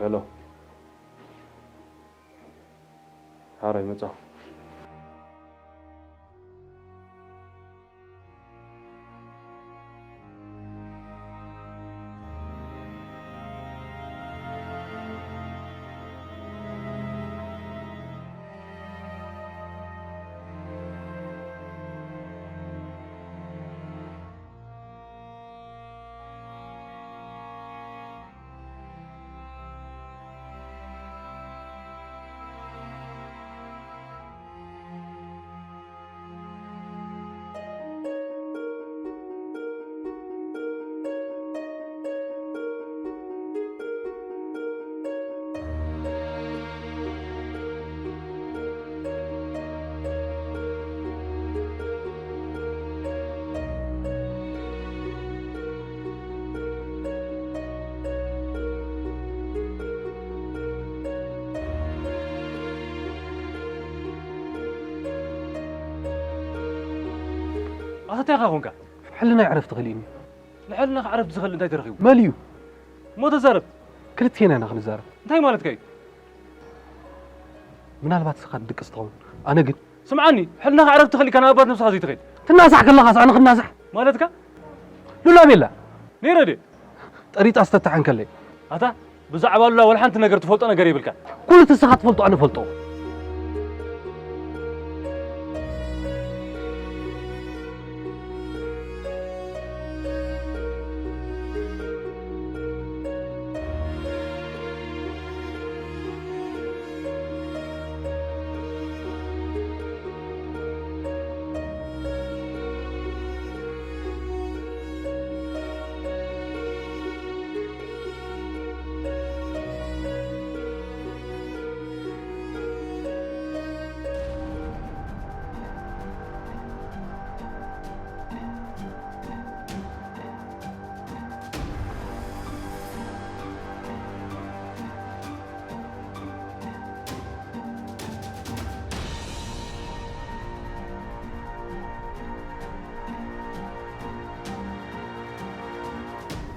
ሄሎ። ሓራይ መጻኹ። ኣታ እንታይ ኢኻ ኮንካ? ሕልናይ ዕረፍቲ ከሊእኒ። ንሕልናኻ ዕረፍቲ ዝኸልእ እንታይ ተረኺቡ? መን እዩ? እሞ ተዛረብ። ክልቴና ኢና ክንዛረብ። እንታይ ማለትካ እዩ? ምናልባት ንስኻ ትድቅስ ትኸውን። ኣነ ግን ስምዓኒ፣ ሕልናኻ ዕረፍቲ ከሊእካ ናብ ኣባት ነብስኻ ዘይትኸይድ? ትናሳሕ ከለኻስ ኣነ ክናሳሕ? ማለትካ? ሉላ ቤላ። ነይረ ድየ? ጠሪጣ ዝተታሓን ከለይ። ኣታ፣ ብዛዕባ ሉላ ወላ ሓንቲ ነገር ትፈልጦ ነገር የብልካን። ኩሉ እቲ ንስኻ ትፈልጦ ኣነ እፈልጦ።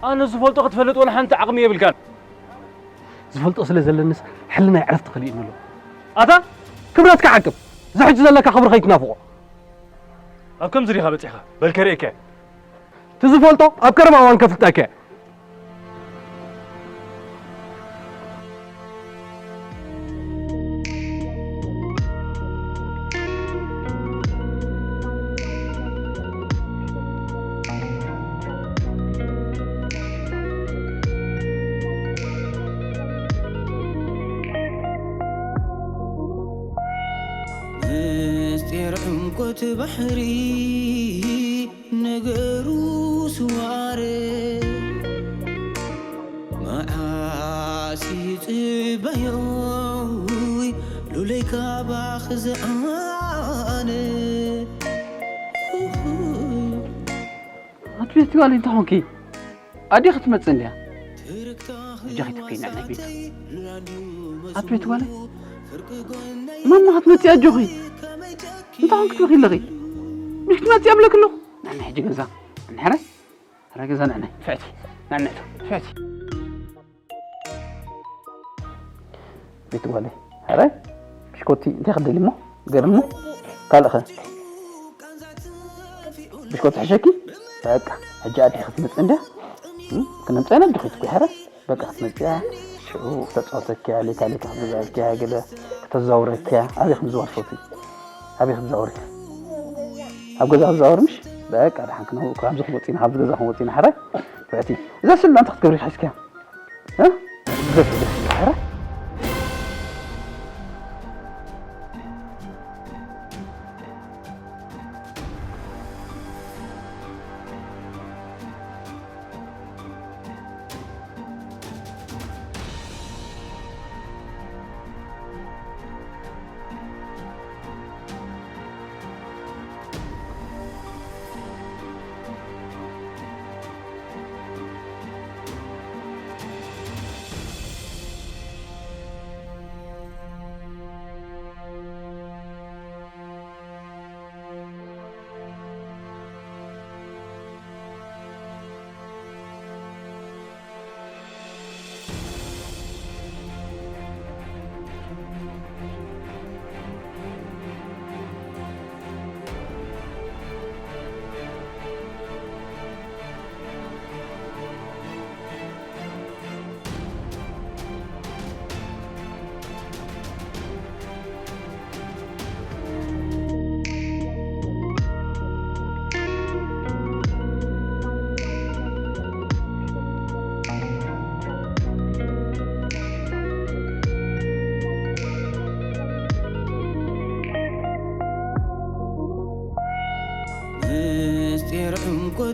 ኣነ ዝፈልጦ ክትፈልጥ ወላ ሓንቲ ዓቕሚ የብልካን። ዝፈልጦ ስለ ዘለንስ ሕልናይ ዕረፍቲ ከሊእኒ ኣሎ። ኣታ ክብረትካ ዓቅብ። እዚ ሕጂ ዘለካ ክብሪ ከይትናፍቖ። ኣብ ከምዚ ዲኻ በጺሕካ? በል ከርእየካ። እቲ ዝፈልጦ ኣብ ቀረባ እዋን ከፍልጠካ እየ። ምስጢር ዕምቆት ባሕሪ ነገሩ ስዋር መዓስ ይጽበዮ ሉለይ ካባኽ ዝኣነ። ኣትቤት ጓል እንታይ ኾንኪ? ኣዴኺ ትመጽእ እንድያ። ሕጂ ኸይትብከይና ናይ ቤት። ኣትቤት ጓል ማማ ክትመጽእ ኣጆኺ። እንታይ ኾንኪ ትበኺ ኣለኺ? ምሽ ክትመጽእ ኣብለኪ ኣለኹ። ናና ሕጂ ገዛ። ንሕራይ። ሕራይ ገዛ ንዕናይ። ፍዕቲ። ናና ፍዕቲ። ቤት ጓለይ። ሕራይ። ብሽኮቲ እንታይ ክደሊ እሞ? ገርምኒ። ካልእኸ? ብሽኮቲ ሕሸኪ? በቃ። ሕጂ ኣዴኺ ክትመጽእ እንድያ። እም? ክነምጽኣ ኢና ኣዴኺ ትኩ ሕራይ። በቃ ክትመጽእ እያ። ሽዑ ክተጻወተኪ እያ፣ ሌታ ሌታ ክትገዛእኪ እያ፣ ገለ ክተዛውረኪ እያ። ኣበይ ክንዝዋር ትፈትዊ? ኣበይ ክትዛወሪ? ኣብ ገዛ ክትዛወሪ ምሽ? በቃ ደሓን ክነው-፣ ካብዚ ክንወጽእ ኢና፣ ካብዚ ገዛ ክንወጽእ ኢና። ሕራይ? ፍዕቲ። እዛ ስላ እንታይ ክትገብሪ ሒዝኪያ? እ? እዛ ስላ ሕራይ?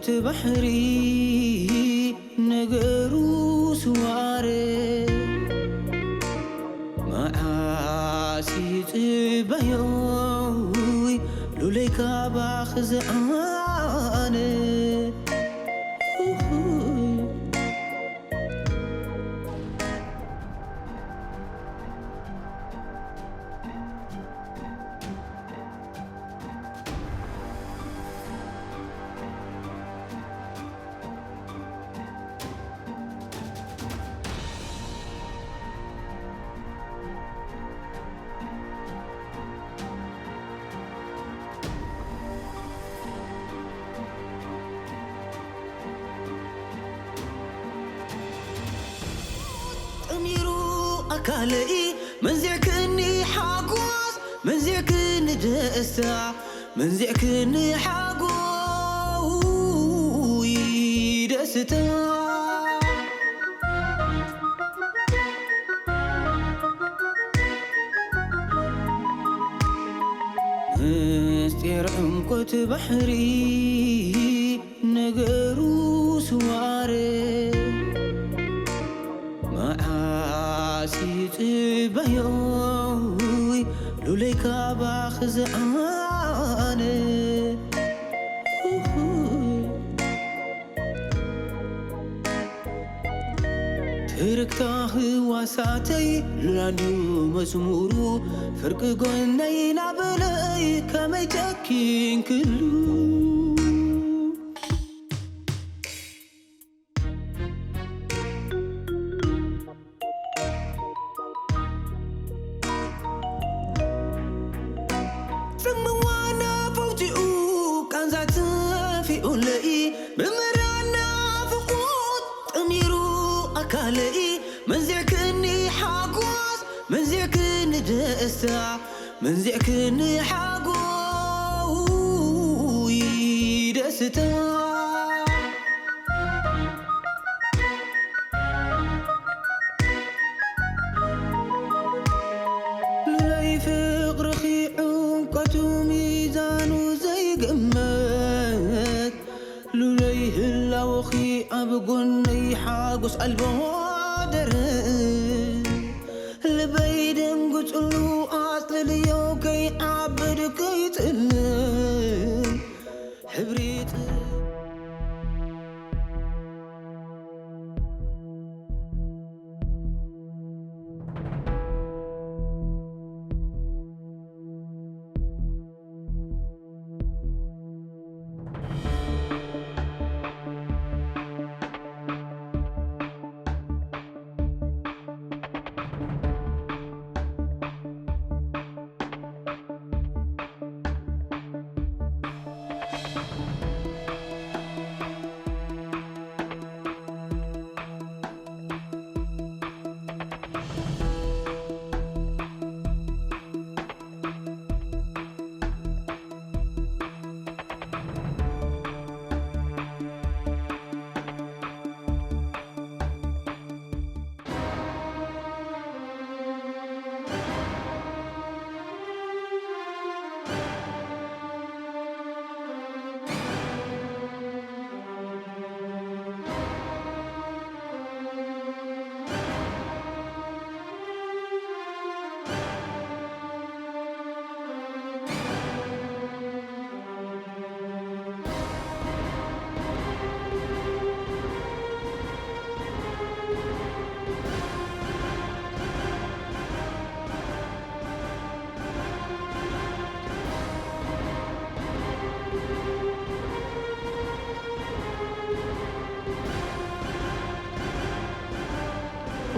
እቲ ባሕሪ ነገሩ ስዋረ መዓስ ይጽበዮ ሉለይ ካባኺ ዝዓነ። ጠሚሩ ኣካለይ መንዚዕክኒ ሓጎስ መንዚዕክኒ ደስታ መንዚዕክኒ ሓጎይ ደስታ ምስጢር ዕምቆት ባሕሪ ነገሩ ስዋረ መዓስ ይጽበዮ ሉለይ ካባኺ ዝዓነ ትርክታ ህዋሳተይ ሉላንዩ መዝሙሩ ፍርቂ ጎነይ ናበለይ ከመይ ጨኪንክሉ ጽምዋና ፈውቲኡ ቃንዛ ተፊኡለይ ብምራና ፍቑት ጠሚሩ ኣካለይ መንዚዕክኒ ሓጎስ መንዚዕክኒ ደስታ መንዚዕክኒ ሓጎይ ደስታ ሉለይ ፍቕርኺ ዕምቆቱ ሚዛኑ ዘይግመት ሉለይ ህላወኺ ኣብ ጎነይ ሓጎስ ኣልቦ ደርብ ልበይ ደንግጽሉ ኣጽልልዮ ከይዓብድ ከይጽልም ሕብሪ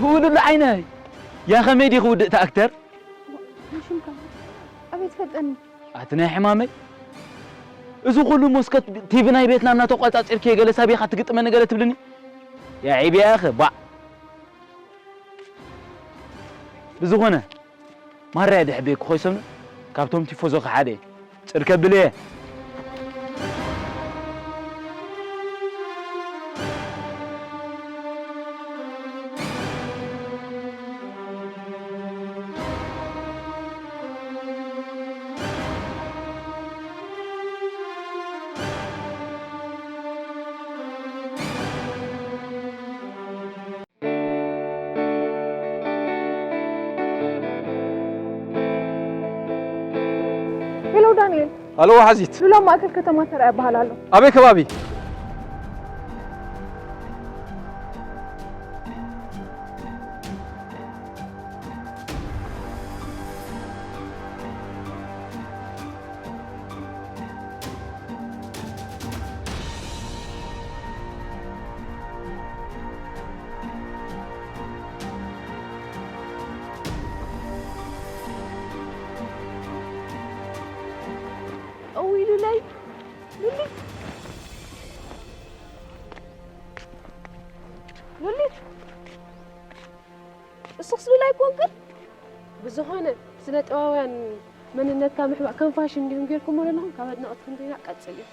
ውድሉ ዓይነይ፣ ያ ኸመይ ዲኺ ውድእቲ ኣክተር? ሽምካ ኣበይ ትፈልጠኒ? ኣቲ ናይ ሕማመይ፣ እዚ ኩሉ መስኮት ቲቪ ናይ ቤትና እናተቋጻጺርኪ ገለ ሳቢኻ ትግጥመኒ ገለ ትብልኒ? ያ ዒብያ ኢኺ፣ ባዕ። ብዝኾነ፣ ማራ እየ ደሕብየኪ ኮይሰኑ፣ ካብቶም ቲፎዞ ከሓደ እየ። ጽር ከብል እየ። ሄሎ ዳንኤል። ኣሎ ወሓዚት። ሉላ ኣብ ማእከል ከተማ ተራእያ እበሃል ኣሎ። ኣበይ ከባቢ? እውይ ሉላይ፣ ሉሊት፣ ሉሊት፣ እሱኽስ ሉላይ ኮንክን? ብዝኾነ ስነ ጥበባውያን መንነትካ ምሕባእ ከም ፋሽን እንዲኹም ጌርኩሞ ዘለኹም፣ ካብ ኣድነቕትኩም ኮይና ቀጽልዮ።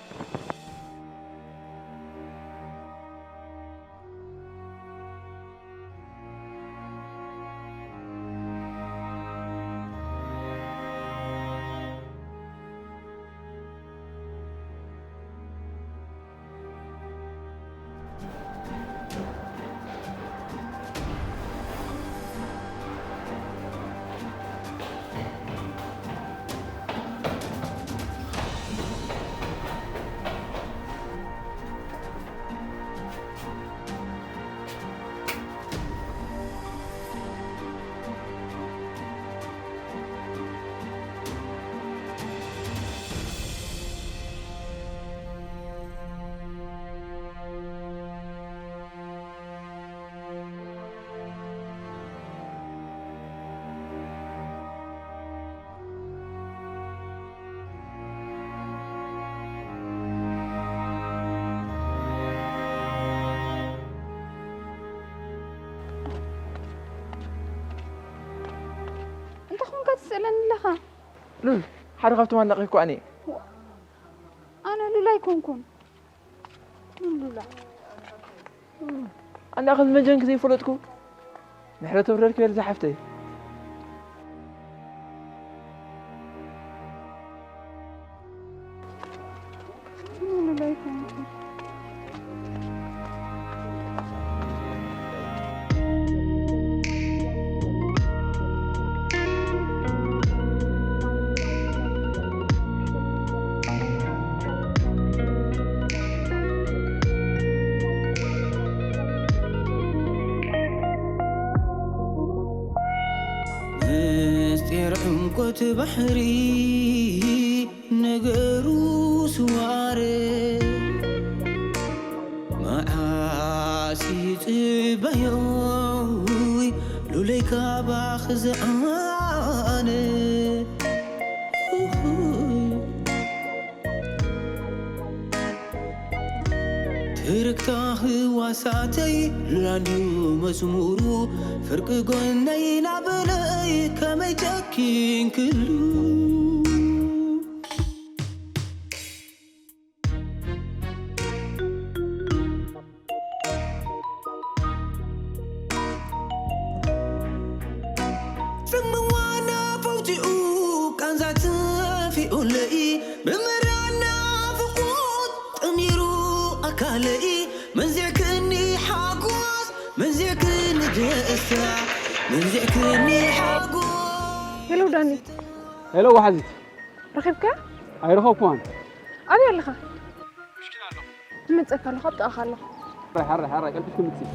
እንታይ ኾንካ ትስእለኒ ኣለኻ? ሉል፣ ሓደ ካብቶም ኣድናቒ እኮ ኣነ እየ። ኣነ ሉላ ኣይኮንኩን። ሉላ። ኣነ ኣኸ መጀንክ ዘይፈለጥኩ ምሕረት ወረድክ በል ዝሓፍተይ። ሉላ ኣይኮንኩን። ምስጢር ዕምቆት ባሕሪ ነገሩ ስዋረ መዓስ ይጽበዮ ሉለይ ካባኺ ዝዓነ ትርክታ ህዋሳተይ ሉላንድዩ መዝሙሩ ፍርቂ ጎነይ ናበለይ ከመይ ጨኪንክሉ ጽምዋና ፈውቲኡ ቃንዛ ተፊኡለይ ብምራና ፍቑት ጠሚሩ ኣካለይ መንዚዕክኒ ሓጎስ መንዚዕክኒ ደስታ መንዚዕክኒ ሓጎስ ሄሎ ዳኒ። ሄሎ ወሓዚት። ረኺብካ? ኣይረኸብኩዋን። ኣበይ ኣለኻ? ክመጸካ ኣለኹ፣ ኣብ ጥቓኻ ኣለኹ። ሓራይ ሓራይ ሓራይ ቀልጢፍኪ ምጽኢ።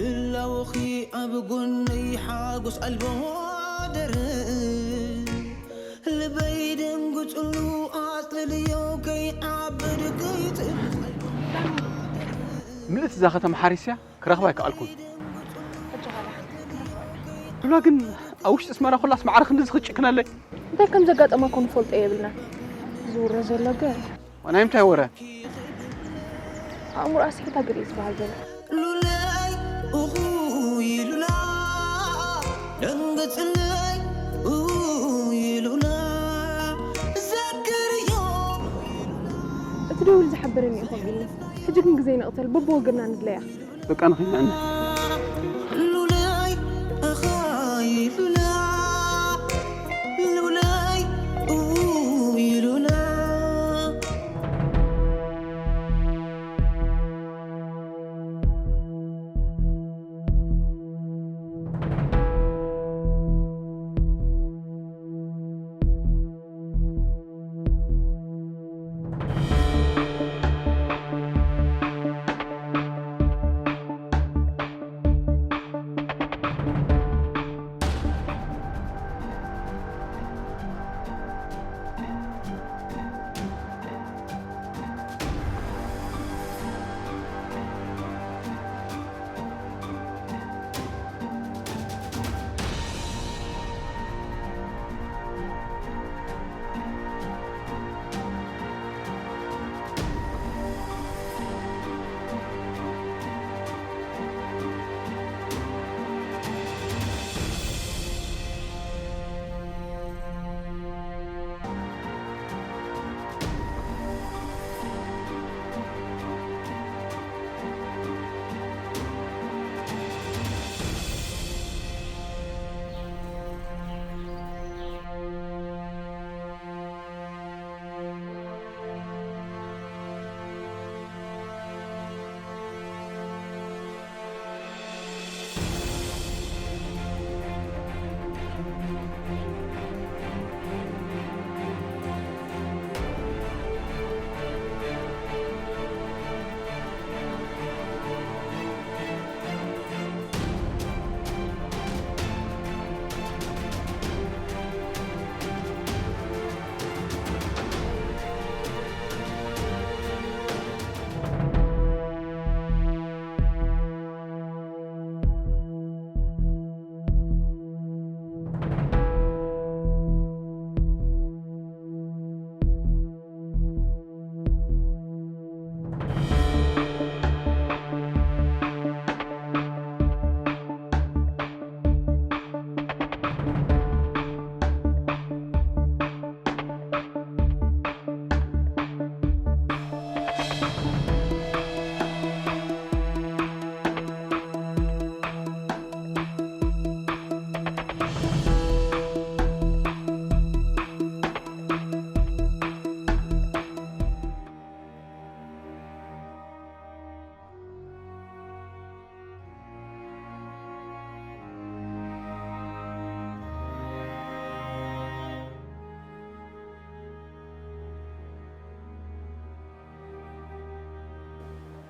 ህላወኺ ኣብ ጎነይ ሓጎስ ኣልቦ ደርብ፣ ልበይ ደንግጽሉ ኣጽልልዮ ከይዓብድ ከይጽብ። ምልእቲ እዛ ከተማ ሓሪስያ ክረኽባ ኣይከኣልኩን። ሉላ ግን ኣብ ውሽጢ ኣስመራ ኩላስ ማዕረ ክንድዚ ክጭክነለይ? እንታይ ከም ዘጋጠማ እኮ ንፈልጦ የብልናን። ዝውረ ዘሎ ግን ናይ ምንታይ ወረ? ኣእምሮኣ ስሒታ ገለ እዩ ዝበሃል ዘሎ። ሉላይ ኡኹይ ሉላ ደንግጽለይ ኡይ ሉላ ዘክርዮ። እቲ ደውል ዝሓበረኒ እዩ ከምኡ ኢልኒ። ሕጂ ግን ግዜ ንቕተል፣ በብወገንና ንድለያ። በቃ ንኺድ ንዕነ። ሉላይ ኣኻይ ሉላ ሉላይ ኡይ ሉላ።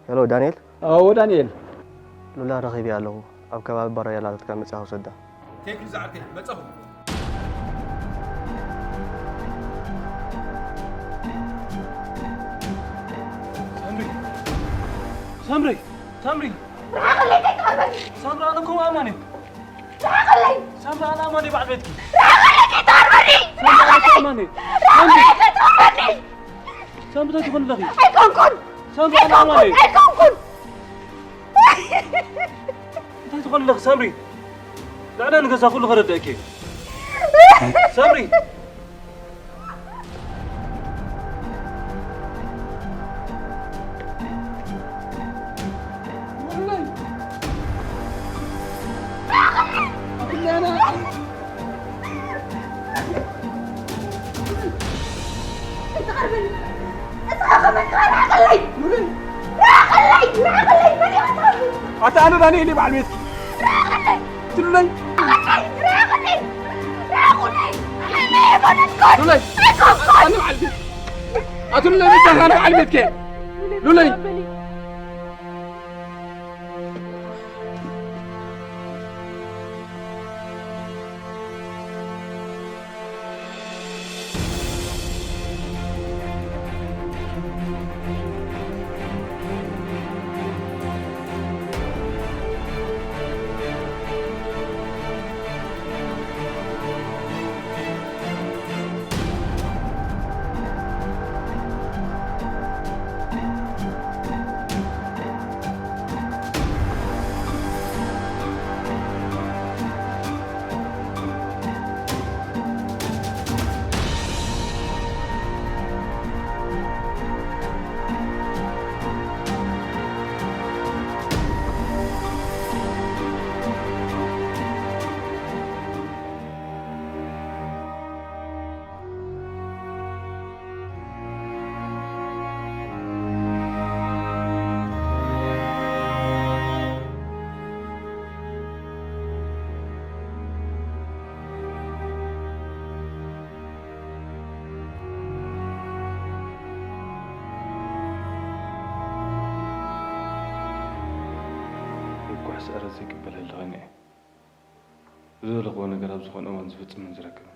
ሄሎ ዳንኤል። ኣዎ ዳንኤል። ሉላ ረኺበያ ኣለኹ። ኣብ ከባቢ ባራያ ኣላትካ መጻ ውሰዳ። ቴንክ ዩ ዝዓርከይ፣ መጻኹ። ሳምሪ፣ ሳምሪ፣ ሳምሪ። ርሓቐለይ፣ ከይትቐርበኒ። ሳምሪ፣ ኣነ እኮ ኣማን እየ። ርሓቐለይ። ሳምሪ፣ ኣነ ኣማን እየ፣ በዓል ቤትኪ። ርሓቐለይ፣ ከይትቐርበኒ። ሳምሪ፣ ኣነ እኮ ኣማን እየ። ሳምሪ፣ ርሓቐለይ፣ ከይትቐርበኒ። ሳምሪ፣ እንታይ ትኾኒ ኣለኺ? ኣይኮንኩን። ሳምሪ፣ ኣነ ኣማን እየ። ኣይኮንኩን። እንታይ ትኾኒ ኣለኺ ሳምሪ? ንዕና ንገዛ ኩሉ ከረድአኪ እየ። ሳምሪ! ኣታ ኣነ ዳንኤል በዓል ቤትኪ ትሉለይ ሉለይ ኣነ በዓል ቤት ኣቱሉለይ በቃ ኣነ በዓል ቤትኪ ሉለይ ዘይቅበለሉ ኾይነ እየ። ዝደለኽዎ ነገር ኣብ ዝኾነ እዋን ዝፍጽምን ዝረክብን።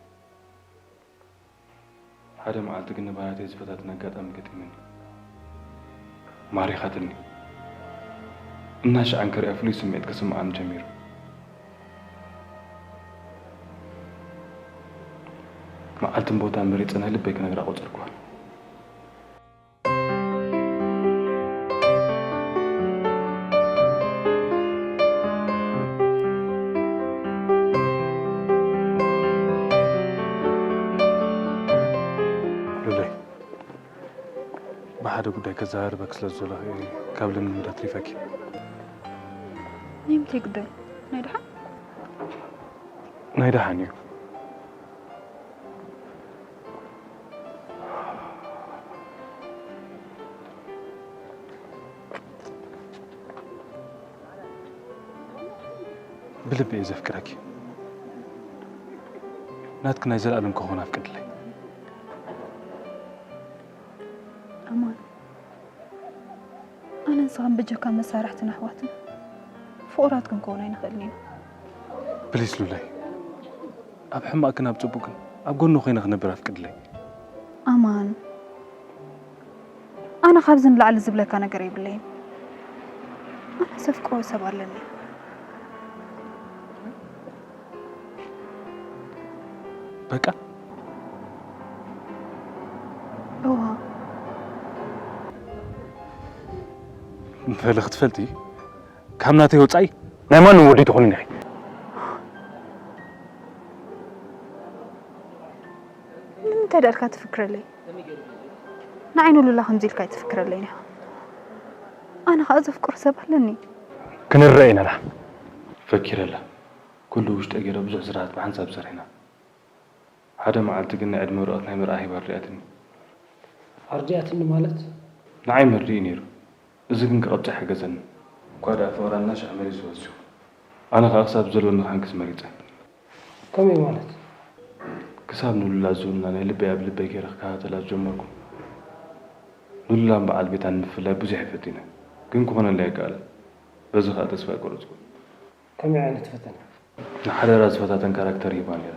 ሓደ መዓልቲ ግን ንባህርያተይ ዝፈታተን ኣጋጣሚ ገጢሙኒ። ማሪኻትኒ። እናሻዕ እንክሪኣ ፍሉይ ስምዒት ክስምዓኒ ጀሚሩ። መዓልትን ቦታን መሪጸ ናይ ልበይ ክነግራ ቆጸርኩዋ። ሉለይ፣ ብሓደ ጉዳይ ከዘራርበኪ ስለ ዝደለኹ እየ ካብ ልምምድ ኣትሪፈኪ። ናይ ምንታይ ጉዳይ? ናይ ደሓን? ናይ ደሓን እዩ። ብልቢ እየ ዘፍቅረኪ። ናትኪ ናይ ዘለኣለም ክኸውን ኣፍቅድለይ። ኣማን፣ ኣነ ንስኻን በጃካ መሳርሕትን ኣሕዋትን ፍቑራት ክንከውን ኣይንኽእልን ኢና። ፕሊስ ሉለይ፣ ኣብ ሕማቕክን ኣብ ጽቡቕክን ኣብ ጎኒ ኮይነ ክነብር ኣፍቅድለይ። ኣማን፣ ኣነ ካብዚ ንላዕሊ ዝብለካ ነገር የብለይን። ኣነ ዘፍቅሮ ሰብ ኣለኒ። በቃ? እዋ። በለ ክትፈልጢ፣ ካብ ናተይ ወጻኢ ናይ ማንም ወዲ ትኾኒ ኢኺ። ንምንታይ ደኣ ኢልካ ትፍክረለይ? ንዓይ ንሉላ ከምዚ ኢልካ ኣይትፍክረለይን ኢኻ። ኣነ ኸኣ ዘፍቅሮ ሰብ ኣለኒ። ክንረኣ ኢና ደሓን። ፈኪረላ። ኩሉ ውሽጠ ገይረ ብዙሕ ስራሓት ብሓንሳብ ሰሪሕና። ሓደ መዓልቲ ግን ናይ ዕድመ ርኦት ናይ መርዓ ሂባ ኣርዲኣትኒ። ኣርዲኣትኒ ማለት? ንዓይ መርድኢ ነይሩ። እዚ ግን ክቐብጽ ኣይሓገዘንን። እኳ ደኣ ፍቕራ እናሻዕ መሊሱ ወሲኹ። ኣነ ኸኣ ክሳብ ዝደልወኒ ክሃንክስ መሪጸ። ከመይ ማለት? ክሳብ ንሉላ ዝብልና ናይ ልበይ ኣብ ልበይ ገይረ ክከታተላ ዝጀመርኩ። ንሉላን በዓል ቤታን ንምፍላይ ብዙሕ እየ ፈቲነ። ግን ክኾነለይ ኣይከኣለን። በዚ ኸኣ ተስፋ ኣይቆረጽኩን። ከመይ ዓይነት ፈተነ? ንሓደራ ዝፈታተን ካራክተር ሂባ ነይራ።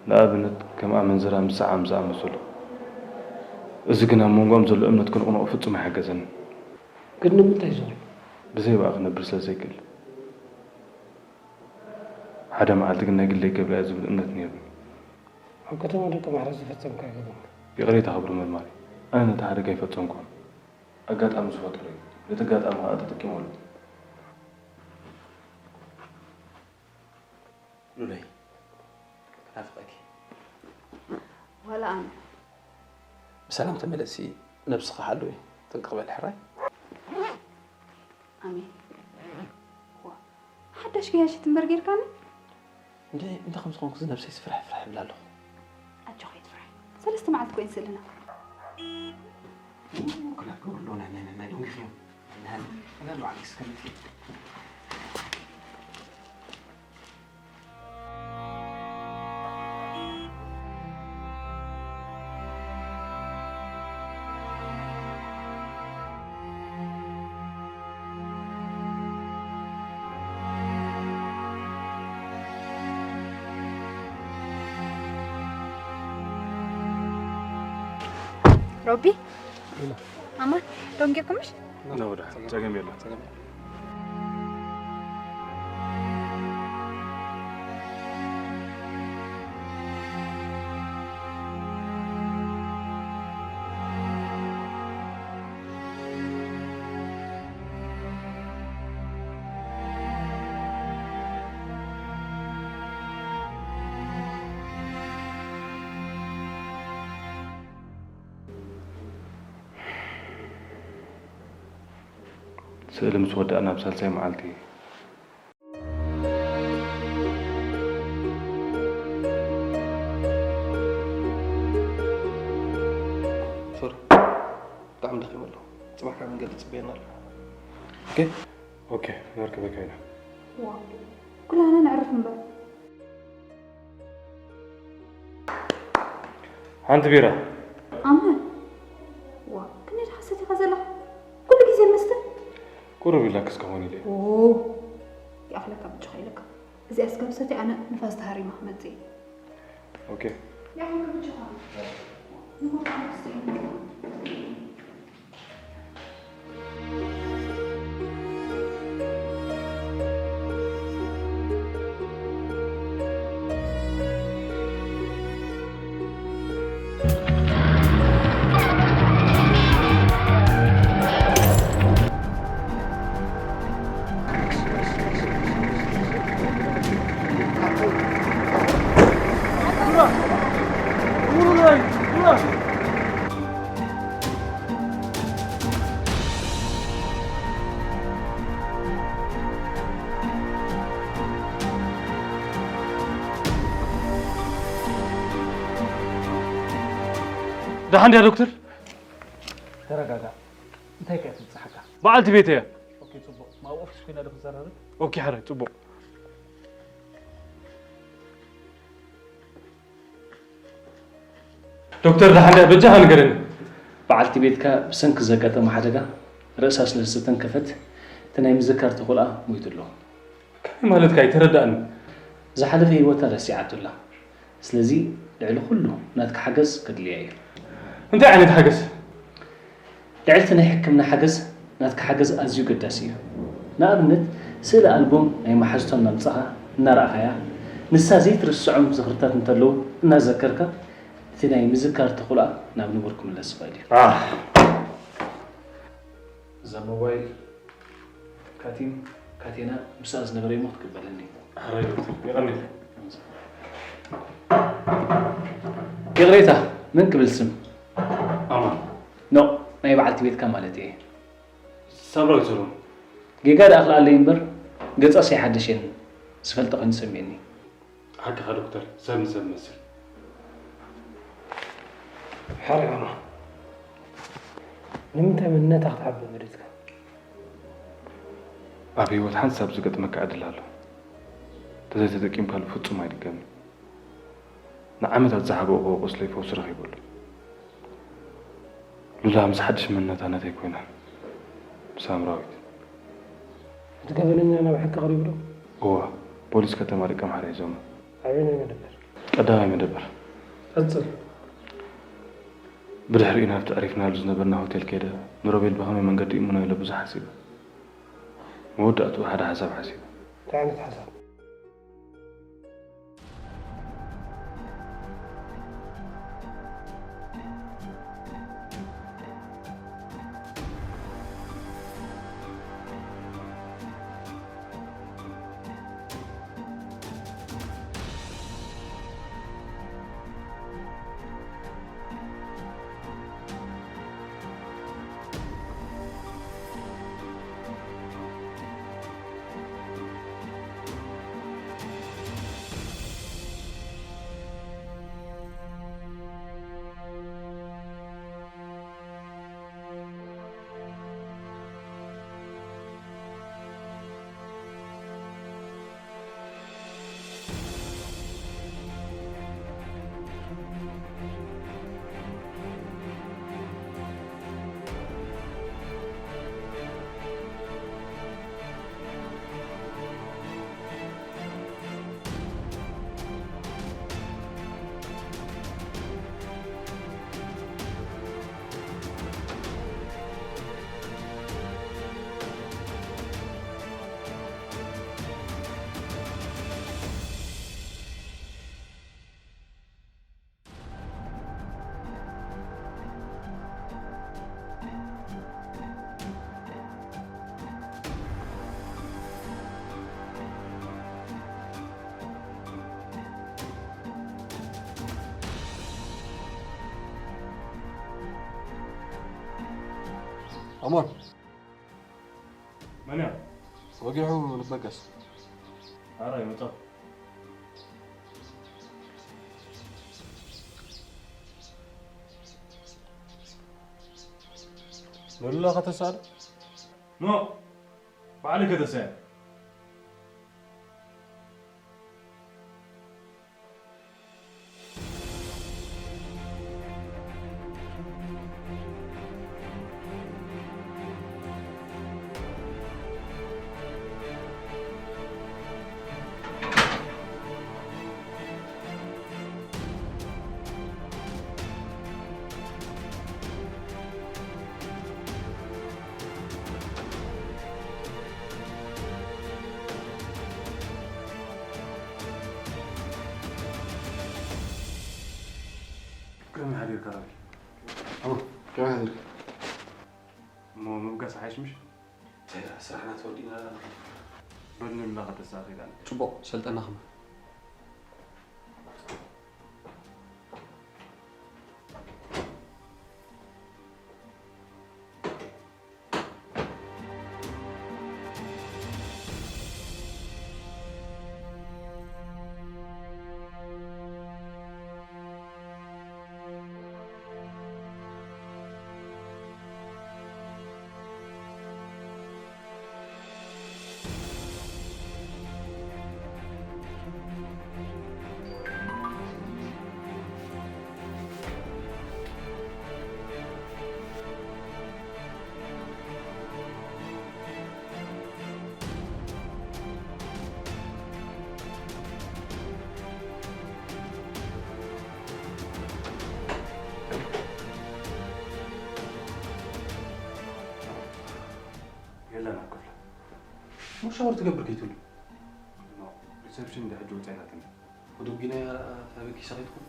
ንኣብነት ከም ኣመንዝራ፣ ምስዓም ዝኣመሰሉ። እዚ ግን ኣብ መንጎኦም ዘሎ እምነት ክንቕንቖ ፍጹም ኣይሓገዘንን። ግን ንምንታይ ዞን? ብዘይ ብኣ ክነብር ስለ ዘይክእል። ሓደ መዓልቲ ግን ናይ ግለይ ክገብራ እየ ዝብል እምነት ነይሩኒ። ኣብ ከተማ ደቂ ማሕረስ ዝፈጸምካዮ ገበን? ይቕሬታ ክቡር መርማሪ፣ ኣነ ነቲ ሓደጋ ኣይፈጸምኩዎን። ኣጋጣሚ ዝፈጠሮ እዩ። ነቲ ኣጋጣሚ ኸኣ ተጠቂመሉ። ሉለይ፣ ክናፍቐኪ። ዋላ ኣነ። ብሰላም ተመለሲ፣ ነብስኺ ሓልዊ። ጥንቅቕ በሊ ሕራይ። ኣሜን። ዋ፣ ሓዳሽ ገያሺት እምበር ጌርካኒ? እንደ፣ እንደ ከም ዝኾንኩ ዝነብሰይ ስፍራሕ ፍራሕ ይብል ኣለኹ። ኣጆኻ ኣይትፍራሕ። ሰለስተ መዓልቲ ኮይን ስእልና። ክላክ ብሎ ናይ ናይ ናይ ዶንጊ ፊልም። ናይ ናይ ናይ ዶንጊ ስከምቲ። ሮቢ፣ ኣማን፣ ደንጊርኩምሽ? ነውዳ፣ ጸገም የለን። ስእሊ ምስ ወዳእና ኣብ ሳልሳይ መዓልቲ። ሶሪ፣ ብጣዕሚ ደኺመ ኣለኹ። ጽባሕ ካብ መንገዲ ጽበየና ኣሎ። ኦኬ? ኦኬ፣ ነርክበካ ኢና። ዋ፣ ኩላህና ነዕርፍ እምበር። ሓንቲ ቢራ። ኣማን። ዋ፣ ክንደይ ደሓን ሰቲኻ ዘለኻ? ኩሉ ግዜ መስተ? ቁሩብ ሪላክስ ክኸውን ኢለ። ኦ፣ ክለካ ብቻ ኢለካ። እዚኣ ስጋብ ሰቲ ኣነ ንፋስ ተሃሪማ ክመጽእ። ኦኬ። ያው ብቻ ንጎታ ደሓን ድያ ዶክተር? ተረጋጋ። እንታይ ከ ትብጽሓካ? በዓልቲ ቤት እያ። ኦኬ ጽቡቕ። ማብ ኦፊስ ኮይና ዶ ክዘራረብ? ኦኬ ሓረ ጽቡቕ። ዶክተር ደሓን ድያ? በጃኻ ንገረኒ። በዓልቲ ቤትካ ብሰንኪ ዘጋጠማ ሓደጋ ርእሳ ስለ ዝተንከፈት እቲ ናይ ምዝካር ተኽእሎኣ ሞይቱ ኣሎ። ከመይ ማለትካ ኣይተረዳእኒ። ዝሓለፈ ህይወታ ረሲዓቶ ኣላ። ስለዚ ልዕሊ ኩሉ ናትካ ሓገዝ ከድልያ እዩ። እንታይ ዓይነት ሓገዝ? ልዕሊ እቲ ናይ ሕክምና ሓገዝ ናትካ ሓገዝ ኣዝዩ ገዳሲ እዩ። ንኣብነት ስእሊ ኣልቦም ናይ መሓዝቶ እናምጻኻ እናረኣኻያ ንሳ ዘይትርስዖም ዝኽርታት እንተለዉ እናዘከርካ እቲ ናይ ምዝካር ተኽእሎኣ ናብ ንቡር ክምለስ ይኽእል እዩ። እዛ ሞባይል ካቲም ካቴና ምስኣ ዝነበረ እሞ ክትቅበለኒ። ሕራይ ዶክተር፣ የቐንየለይ። ይቕሬታ፣ መን ክብል ስም? ኣማን። ኖ፣ ናይ በዓልቲ ቤትካ ማለት እየ። ሳምራዊት ሰሎሞን። ጌጋ ደኣ ክልኣለይ እምበር ገጻስ ኣይሓደሸን ዝፈልጣ ኮይኑ ተሰሚዑኒ። ሓቅኻ ዶክተር፣ ሰብ ንሰብ ይመስል። ሓሪቓና። ንምንታይ መንነታ ክትሓብእ መሪጽካ? ኣብ ህይወት ሓንሳብ ዝገጥመካ ዕድል ኣሎ። ተዘይተጠቂምካሉ ፍጹም ኣይድገምን። ንዓመታት ዝሓበእክዎ ቁስለይ ፈውሲ ረኺበሉ። ሉላ ምስ ሓድሽ መንነታ ናተይ ኮይና። ሳምራዊት። እቲ ገበነኛ ናብ ሕጊ ቀሪቡ ዶ? እወ፣ ፖሊስ ከተማ ደቀምሓረ ሒዞማ። ኣበየናይ መደበር? ቀዳማይ መደበር። ቀጽል። ብድሕሪኡ ናብቲ ኣዕሪፍናሉ ዝነበርና ሆቴል ከይደ ንሮቤል ብኸመይ መንገዲ ይእምኖ ኢለ ብዙሕ ሓሲበ። መወዳእትኡ ሓደ ሓሳብ ሓሲበ። እንታይ ዓይነት ሓሳብ? ኣሞን መን እያ? ወጊሑ ልበገስ። ኣራይ መጻ። ንሉላ ከተሳለ ኖ ባዕሊ ከተሳለ። ከመይ ሓዲርካ ረቢ? ኣዎ፣ ከመይ ሓዲርካ? እሞ ምብጋስ ሓይሽ ምሽ? ስራሕና ተወዲእና። በል ንብላ ከተሳኺላ። ጽቡቕ፣ ሰልጠና ከማን። የለን ኣብ ክፍለ ሻወር ትገብር ከይትብሉ። ሪሰፕሽን እንደ ሕጂ ወፃኢታትና ወደብ ጊናያ ኣበይ ሰኺትኩም?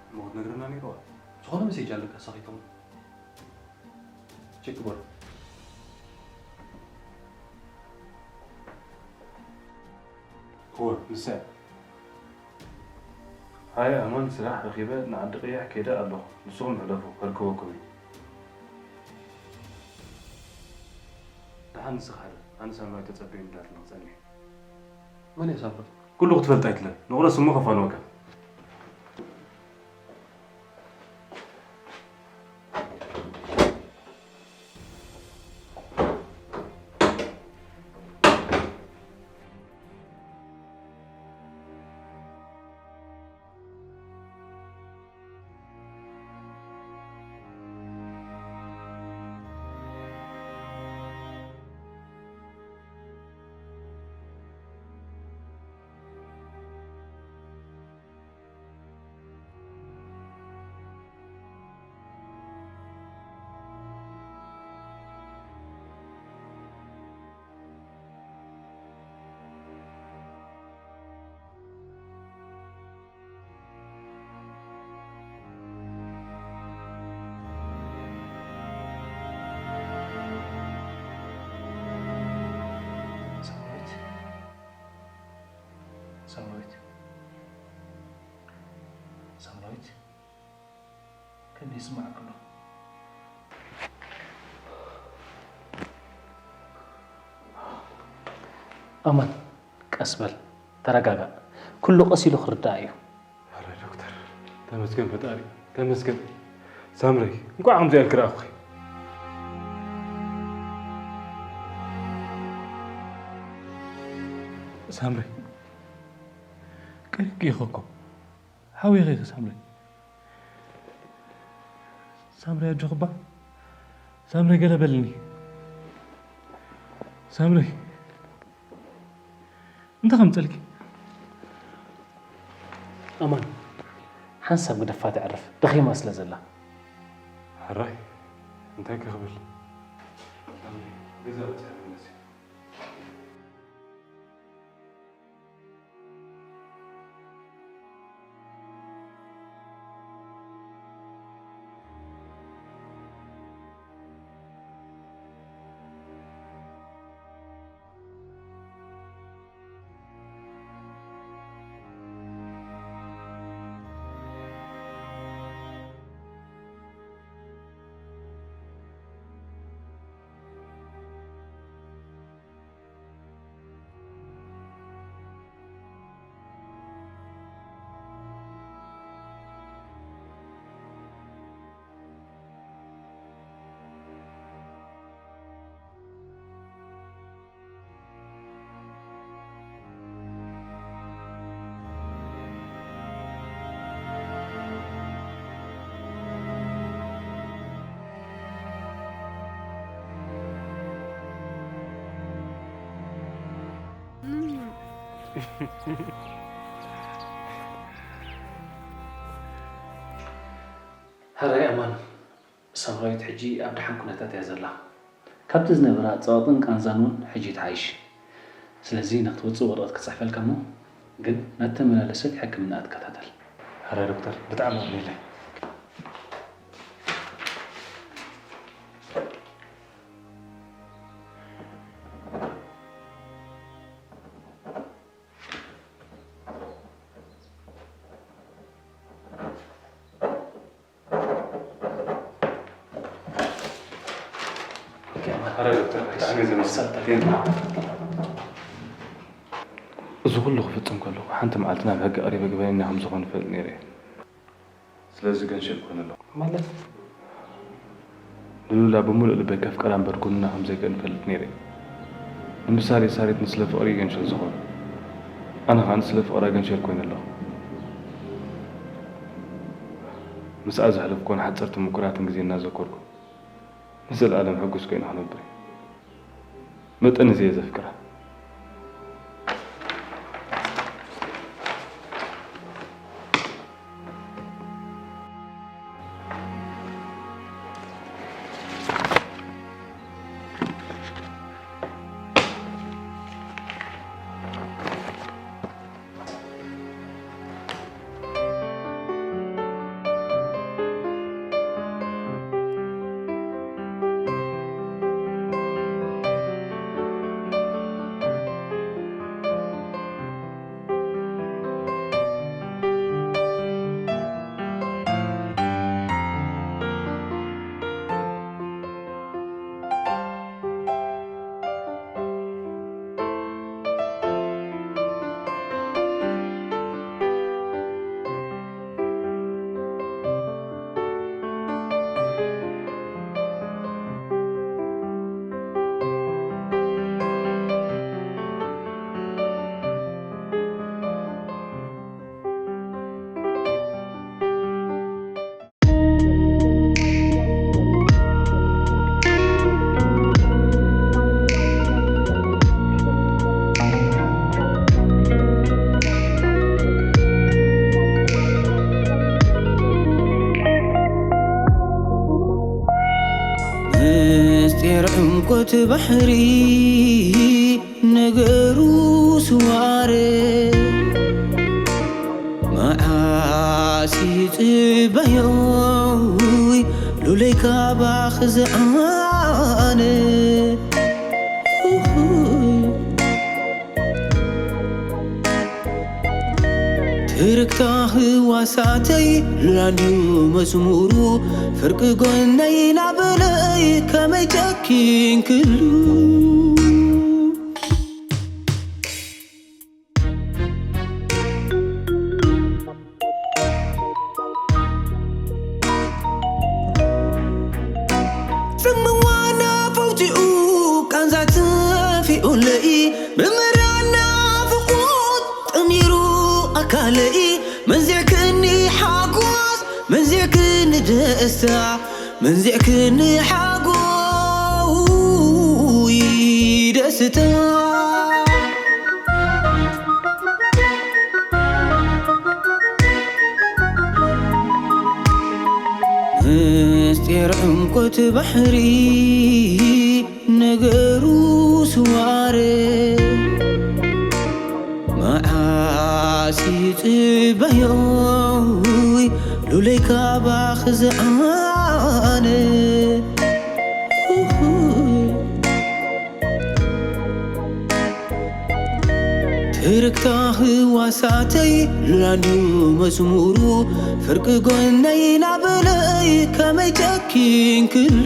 እሞ ክትነግረና ነይርዋ። ዝኾነ መሴጅ ኣለካ ሰኺትኩም? ቼክ ግበሩ። እወ ንሳ እያ። ሃይ ኣማን፣ ስራሕ ረኺበ ንዓዲ ቀይሕ ከይደ ኣለኹ። ንስኹም ሕለፉ፣ ከርክበኩም እዩ። ደሓን ንስኻ ሕለፍ፣ ኣነ ሳምራዊት ተጸበዩኒ እንዳትኒ ክጸንሕ። መን እያ ሳምራዊት? ኩሉ ክትፈልጥ ኣይትለን፣ ንቑረስ እሞ ከፋንወካ። ሳምራዊት፣ ሳምራዊት፣ ሳምራዊት፣ ከመይ ይስማዓኪ ኣሎ? ኣማን፣ ቀስ በል፣ ተረጋጋእ። ኩሉ ቀስ ኢሉ ክርዳእ እዩ። ኣረ ዶክተር፣ ተመስገን ፈጣሪ፣ ተመስገን። ሳምረይ፣ እንኳዕ ከምዚ ኢልኪ ረኣኹኺ። ሳምረይ፣ ቀሪብኪ ኢኺ እኮ። ሓዊኺ ኢኺ ሳምረይ። ሳምረይ ኣጆኺ እባ። ሳምረይ ገለ በልኒ። ሳምረይ። እንታይ ከምፀልኪ? ኣማን፣ ሓንሳብ ግደፋ ተዕርፍ፣ ደኺማ ስለ ዘላ። ሕራይ፣ እንታይ ከኽብል? ገዛ በፂሐ መለስ። ሕራይ ኣማን፣ ሳምራዊት ሕጂ ኣብ ደሓን ኩነታት እያ ዘላ። ካብቲ ዝነበራ ጸቕጥን ቃንዛን እውን ሕጂ ትሓይሽ። ስለዚ ንክትወጽእ ወረቐት ክጽሕፈልካ እሞ፣ ግን ናተመላለሰት ሕክምናኣ ትከታተል። ሕራይ ዶክተር፣ ብጣዕሚ የቐንየለይ። እዚ ኩሉ ክፍጽም ከለኹ ሓንቲ መዓልቲ ናብ ሕጊ ቀሪበ ግበረኛ ከም ዝኾን ይፈልጥ ነይረ እየ። ስለዚ ገንሸል ኮይነ ኣለኹ። ማለት? ንሉላ ብምሉእ ልበይ ከፍቅራ እምበር ኩንና ከም ዘይክእል እፈልጥ ነይረ እየ። ንምሳሌ ሳሬት ንስለ ፍቕሪ ገንሸል ዝኾነ፣ ኣነ ኸኣ ንስለ ፍቕራ ገንሸል ኮይነ ኣለኹ። ምስኣ ዘሕለፍኩዎን ሓጸርቲ ምኩራትን ግዜ እናዘከርኩ ንዘለኣለም ሕጉስ ኮይነ ክነብር እየ። መጠን እዚ እየ ዘፍቅራ። ምስጢር ዕምቆት ባሕሪ ነገሩ ስዋረ መዓስ ይጽበዮ ሉለይ ካባኺ ዝዓነ ትርክታ ህዋሳተይ ሉላንድዩ መዝሙሩ ፍርቂ ጎነይ ናበለይ ከመይ ጨኪንክሉ ጽምዋና ፈውቲኡ ቃንዛ ትፊኡለይ ብምራና ፍቑት ጠሚሩ ኣካለይ መንዚዕክኒ ሓጎስ መንዚዕክኒ ደስታ መንዚዕክኒ ሓጎይ ደስታ ምስጢር ዕምቆት ባሕሪ ነገሩ ስዋረ መዓስ ይጽበዮ ሉለይ ካባኺ ዝዓነ ትርክታ ህዋሳተይ ሉላንድዩ መዝሙሩ ፍርቂ ጎነይ ናበለይ ከመይ ጨኪንክሉ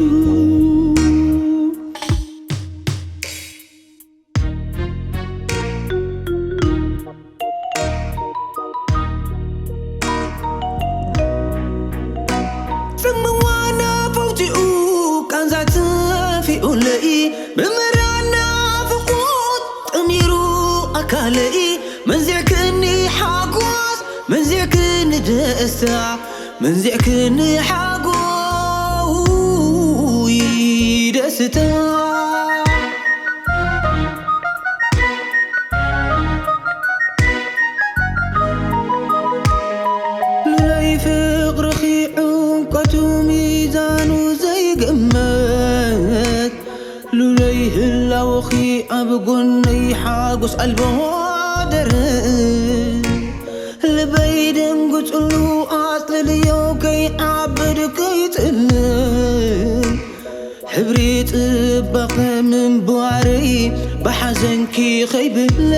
ጽምዋና ፈውቲኡ ቃንዛ ትፊኡለይ ብምራና ፍቑት ጠሚሩ ኣካለይ መንዚዕክኒ ሓጎስ መንዚዕክኒ ደስታ መንዚዕክኒ ሓጎይ ደስታ ሉለይ ፍቕርኺ ዕምቆቱ ሚዛኑ ዘይግመት ሉለይ ህላወኺ ኣብ ጎነይ ሓጎስ ኣልቦ ደረት ልበይ ደንግጽሉ ኣጽልልዮ ከይዓብድ ከይጽልል ሕብሪ ጽባቐ ምንባረይ ብሓዘንኪ ከይብለ